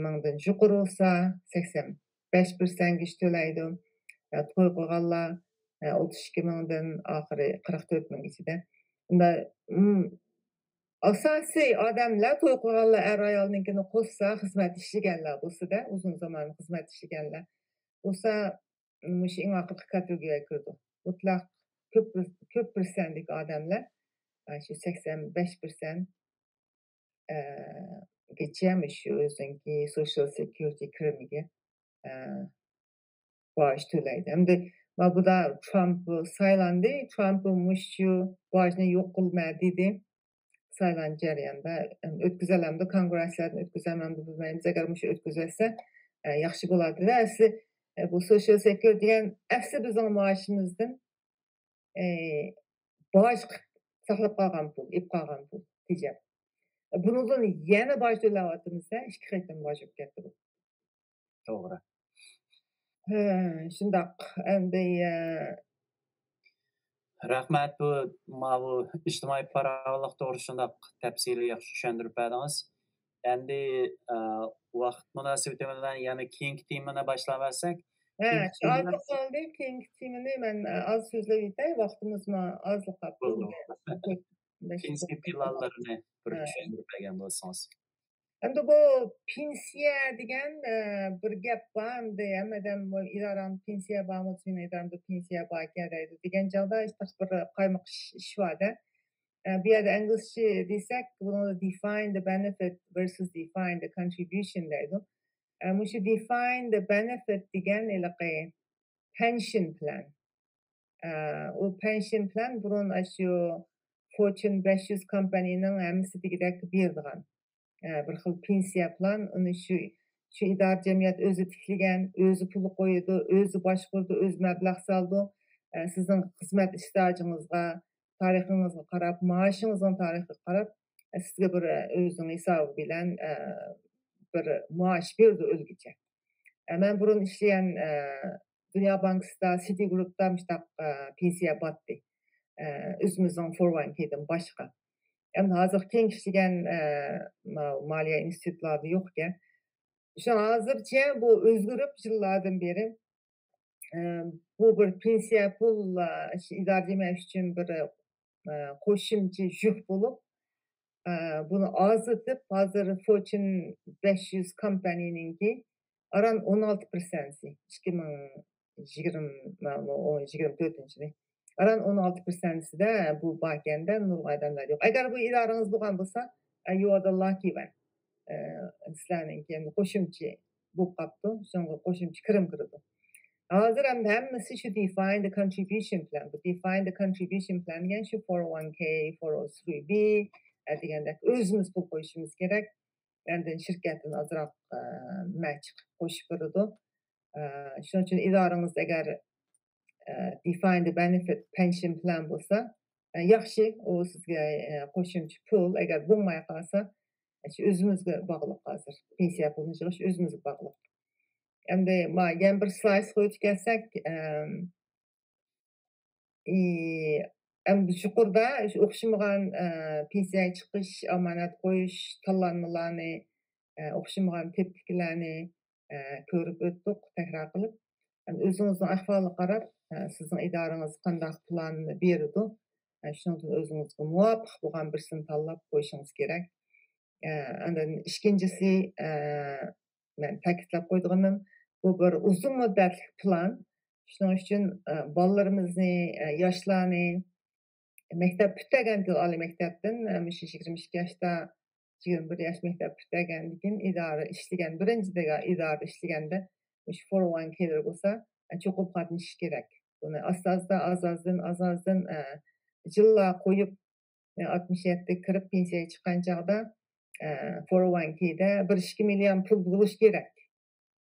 مىڭدىن يۇقىرى بولسا، سەكسەن بەش پىرسەنتكىچە تۆلەيدۇ. ئە، توي قىلغانلار، ئە، ئوتتۇز ئىككى مىڭدىن ئاخىرى قىرىق تۆت مىڭگىچىدە. ئۇندا، ئاساسىي ئادەملەر، توي قىلغانلار، ئەر ئايالنىڭكىنى قوشسا، خىزمەت ئىشلىگەنلەر بولسىدە، ئۇزۇن زامان خىزمەت ئىشلىگەنلەر بولسا، مۇشۇ ئەڭ ئاخىرقى كاتېگورىيەگە كىرىدۇ. مۇتلەق كۆپ، كۆپ پىرسەنتلىك ئادەملەر، ئە، شۇ سەكسەن بەش پىرسەنت، ئە، گىچە مۇشۇ ئۆزىنىڭكى سوشال سېكيۇرىتى كىرىمىگە، ئە، باج تۆلەيدۇ. ئەمدى مانا بۇدا ترامپ سايلاندى. ترامپ مۇشۇ باجنى يوق قىلىمەن دېدى. سايلان جەريانىدا، ئەم، ئۆتكۈزەلەمدۇ، كونگرېسلاردىن ئۆتكۈزەلمەمدۇ بىلمەيمىز. ئەگەر مۇشۇ ئۆتكۈزەلسە، ئە، ياخشى بولاتتى. ئەسلى، ئە، بۇ سوشال سېكيۇرىتى دېگەن ئەسلى بىزنىڭ مائاشىمىزدىن، ئە، باج قىلىپ ساقلاپ قالغان پۇل، ئېلىپ قالغان پۇل تېجەپ. بۇنىڭدىن يەنە باج تۆلەۋاتىمىز، ئىككى قېتىم باج بولۇپ كەتتى بۇ. توغرا. ھە، شۇنداق. ئەمدى، ئە، رەھمەت، بۇ، ماۋۇ ئىجتىمائىي پاراۋانلىق توغرىسىدا شۇنداق تەپسىلىي ياخشى چۈشەندۈرۈپ بەردىڭىز. ئەمدى، ئە، ۋاقىت مۇناسىۋىتى بىلەن يەنە كېيىنكى تېمىنى باشلاۋەرسەك. ھە، كېيىنكى ئازلا تېما قالدى. كېيىنكى تېمىنى مەن، ئە، ئاز سۆزلەپ ئۆتەي. ۋاقتىمىزمۇ ئازلا قاپتۇ. بولدى، بولدى. بەش پىنسىيە دەقىقە. پىلانلىرىنى بىر ھە. چۈشەندۈرۈپ بەرگەن بولسىڭىز. ئەمدى بۇ پېنسىيە دېگەن، ئە، بىر گەپ بار. ئەمدى ھەممە ئادەم، «ۋاي، ئىدارەڭدە پېنسىيە بارمۇ؟ مېنىڭ ئىدارەمدە پېنسىيە باركەن» دەيدۇ. دېگەن چاغدا شۇنداق بىر قايمىقىش ئىش بار-دە. ئە، بۇ يەردە ئىنگلىزچە دېسەك، بۇنى define the benefit versus define the contribution دەيدۇ. ئە، مۇشۇ define the benefit دېگەن ھېلىقى پېنسىيە پىلان. ئە، ئۇ پېنسىيە پىلان بۇرۇن ئاشۇ فورچۇن بەش يۈز كومپانىينىڭ ھەممىسى دېگۈدەك بېرىدىغان، ئە، بىر خىل پېنسىيە پىلان. ئۇنى شۇ، شۇ ئىدارە جەمئىيەت ئۆزى تىكلىگەن، ئۆزى پۇل قويىدۇ، ئۆزى باشقۇرىدۇ، ئۆزى مەبلەغ سالىدۇ. ئە، سىزنىڭ خىزمەت ئىستاژىڭىزغا، تارىخىڭىزغا قاراپ، مائاشىڭىزنىڭ تارىخىغا قاراپ، ئە، سىزگە بىر، ئە، ئۆزىنىڭ ھېسابى بىلەن، ئە، بىر مائاش بېرىدۇ ئۆلگۈچە. ئە، مەن بۇرۇن ئىشلىگەن، ئە، دۇنيا بانكىسىدا، سىتىگرۇپتا مۇشۇنداق، ئە، پېنسىيە باتتى. ئە، ئۆزىمىزنىڭ فور ۋان كېيدىن باشقا. ئەمدى ھازىر كېيىن ئىشلىگەن، ئە، ما-، مالىيە ئىنستىتۇتلاردا يوقكەن. شۇڭا ھازىرچە بۇ ئۆزگىرىپ يىللاردىن بېرى، ئە، بۇ بىر پېنسىيە پۇل، ئە، شۇ ئىدارە جەمئىيەت ئۈچۈن بىر، ئە، قوشۇمچە يۈك بولۇپ، ئە، بۇنى ئازلىتىپ، ھازىر فورچۇن بەش يۈز كومپانىينىڭكى ئاران ئون ئالتە پىرسەنتى، ئىككى مىڭ يىگىرمە، يىگىرمە تۆتىنچى يىلى. ئاران ئون ئالتە پىرسەنتىدە بۇ باركەندە، نۇرغۇن ئادەملەر يوق. ئەگەر بۇ ئىدارىڭىز بولغان بولسا، ئە، you are the lucky one. ئە، سىلەرنىڭكى ئەمدى قوشۇمچە بولۇپ قاپتۇ. شۇنىڭغا قوشۇمچە كىرىم كىرىدۇ. ھازىر ئەمدى ھەممىسى شۇ define the contribution plan. بۇ define the contribution plan دېگەن شۇ فور ۋان كېي، فور ئو ثرى بى، ئە، دېگەندەك ئۆزىمىز پۇل قوشۇشىمىز كېرەك. ئاندىن شىركەتتىن ئازراق، ئە، نېمە چىقىپ قوشۇپ بېرىدۇ. ئە، شۇنىڭ ئۈچۈن ئىدارىڭىزدە ئەگەر، ئە، define the benefit pension plan بولسا، ئە، ياخشى، ئۇ سىزگە، ئە، قوشۇمچە پۇل، ئەگەر بولماي قالسا، شۇ ئۆزىمىزگە باغلىق ھازىر. پېنسىيە پۇلىنى يىغىش ئۆزىمىزگە باغلىق. ئەمدى ما-، يەنە بىر سلايدقا ئۆتۈپ كەتسەك، ئەم، ئى، ئەمدى يۇقىرىدا شۇ ئوخشىمىغان، ئە، پېنسىيەگە چىقىش، ئامانەت قويۇش، تاللانمىلارنى، ئە، ئوخشىمىغان تىپتىكىلەرنى، ئە، كۆرۈپ ئۆتتۇق، تەكرار قىلىپ. ئەمدى ئۆزىڭىزنىڭ ئەھۋالىغا قاراپ، ئە، سىزنىڭ ئىدارىڭىز قانداق پىلان بېرىدۇ، ئە، شۇنىڭدىن ئۆزىڭىزگە مۇۋاپىق بولغان بىرسىنى تاللاپ قويۇشىڭىز كېرەك. ئە، ئاندىن ئىككىنچىسى، ئە، مەن تەكىتلەپ قويىدىغىنىم، بۇ بىر ئۇزۇن مۇددەتلىك پىلان. شۇنىڭ ئۈچۈن، ئە، بالىلىرىمىزنى، ئە، ياشلارنى مەكتەپ پۈتتۈرگەندىن، ئالىي مەكتەپتىن، ئە، مۇشۇ يىگىرمە ئىككى ياشتا، يىگىرمە بىر ياش مەكتەپ پۈتتۈرگەندىن كېيىن ئىدارە ئىشلىگەن، بىرىنچى دېگەن ئىدارىدە ئىشلىگەندە، مۇشۇ فور ۋان كېيلىرى بولسا، ئە، چوقۇم قاتنىشىش كېرەك. بۇنى ئاستا-ئاستا، ئاز-ئازدىن، ئاز-ئازدىن، ئە، يىللار قويۇپ، ئاتمىش يەتتە كىرىپ پېنسىيەگە چىققان چاغدا، ئە، فور ۋان كېيدە بىر ئىككى مىليون پۇل بولۇش كېرەك.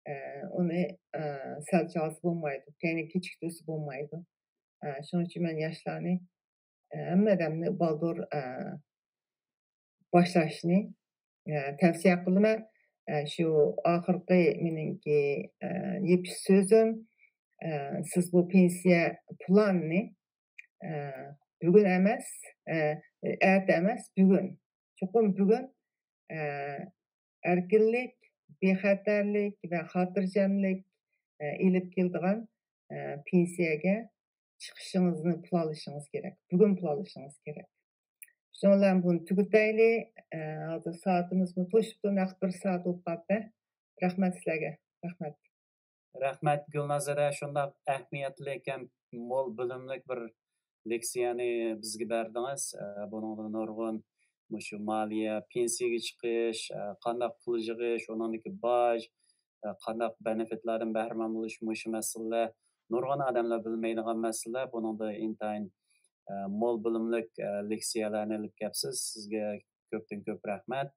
ئە، ئۇنى، ئە، سەل چالسا بولمايدۇ، كەينىگە كېچىكتۈرسە بولمايدۇ. ئە، شۇنىڭ ئۈچۈن مەن ياشلارنى، ئە، ھەممە ئادەمنى بالدۇر، ئە، باشلاشنى، ئە، تەۋسىيە قىلىمەن. ئە، شۇ ئاخىرقى مېنىڭكى، ئە، يېپىش سۆزۈم، ئە، سىز بۇ پېنسىيە پىلانىنى، ئە، بۈگۈن ئەمەس، ئە، ئەتە ئەمەس، بۈگۈن. چوقۇم بۈگۈن، ئە، ئەركىنلىك، بىخەتەرلىك ۋە خاتىرجەملىك، ئېلىپ كېلىدىغان پېنسىيەگە چىقىشىڭىزنى پىلانلىشىڭىز كېرەك. بۈگۈن پىلانلىشىڭىز كېرەك. شۇنىڭ بىلەن بۇنى تۈگىتەيلى. ھازىر سائىتىمىزمۇ توشۇپتۇ، نەق بىر سائەت بولۇپ قاپتۇ. رەھمەت سىلەرگە. رەھمەت. رەھمەت گۈلنازىرە، شۇنداق ئەھمىيەتلىك ھەم مول بىلىملىك بىر لېكسىيەنى بىزگە بەردىڭىز. بۇنىڭدا نۇرغۇن مۇشۇ مالىيە، پېنسىيەگە چىقىش، قانداق پۇل يىغىش، ئۇنىڭدىكى باج، قانداق بېنېفىتلاردىن بەھرىمەن بولۇش، مۇشۇ مەسىلىلەر نۇرغۇن ئادەملەر بىلمەيدىغان مەسىلىلەر. بۇنىڭدا ئىنتايىن مول بىلىملىك لېكسىيەلەرنى ئېلىپ كەپسىز. سىزگە كۆپتىن كۆپ رەھمەت.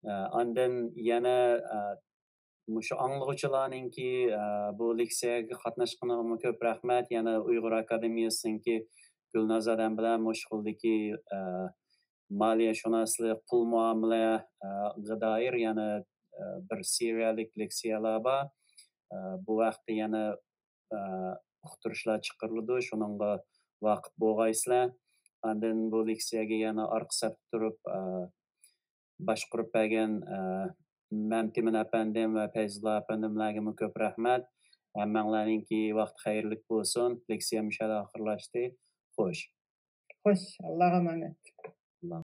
ئاندىن يەنە مۇشۇ ئاڭلىغۇچىلارنىڭكى بۇ لېكسىيەگە قاتناشقىنىغىمۇ كۆپ رەھمەت. يەنە ئۇيغۇر ئاكادېمىيەسىنىڭكى گۈلناز ئادەم بىلەن مۇشۇ خىلدىكى مالىيە شۇناسلىق، پۇل مۇئامىلىگە دائىر يەنە بىر سېرىيەلىك لېكسىيەلەر بار. بۇ ھەقتە يەنە ئۇقتۇرۇشلار چىقىرىلىدۇ، شۇنىڭغا ۋاقىپ بولغايسىلەر. ئاندىن بۇ لېكسىيەگە يەنە ئارقا سەپتە تۇرۇپ باشقۇرۇپ بەرگەن مەمتىمىن ئەپەندىم ۋە پەيزۇللا ئەپەندىملەرگىمۇ كۆپ رەھمەت. ھەممەڭلارنىڭكى ۋاقتى خەيرلىك بولسۇن. لېكسىيەم مۇشۇ يەردە ئاخىرلاشتى. خوش. خوش، ئاللاغا ئامانەت.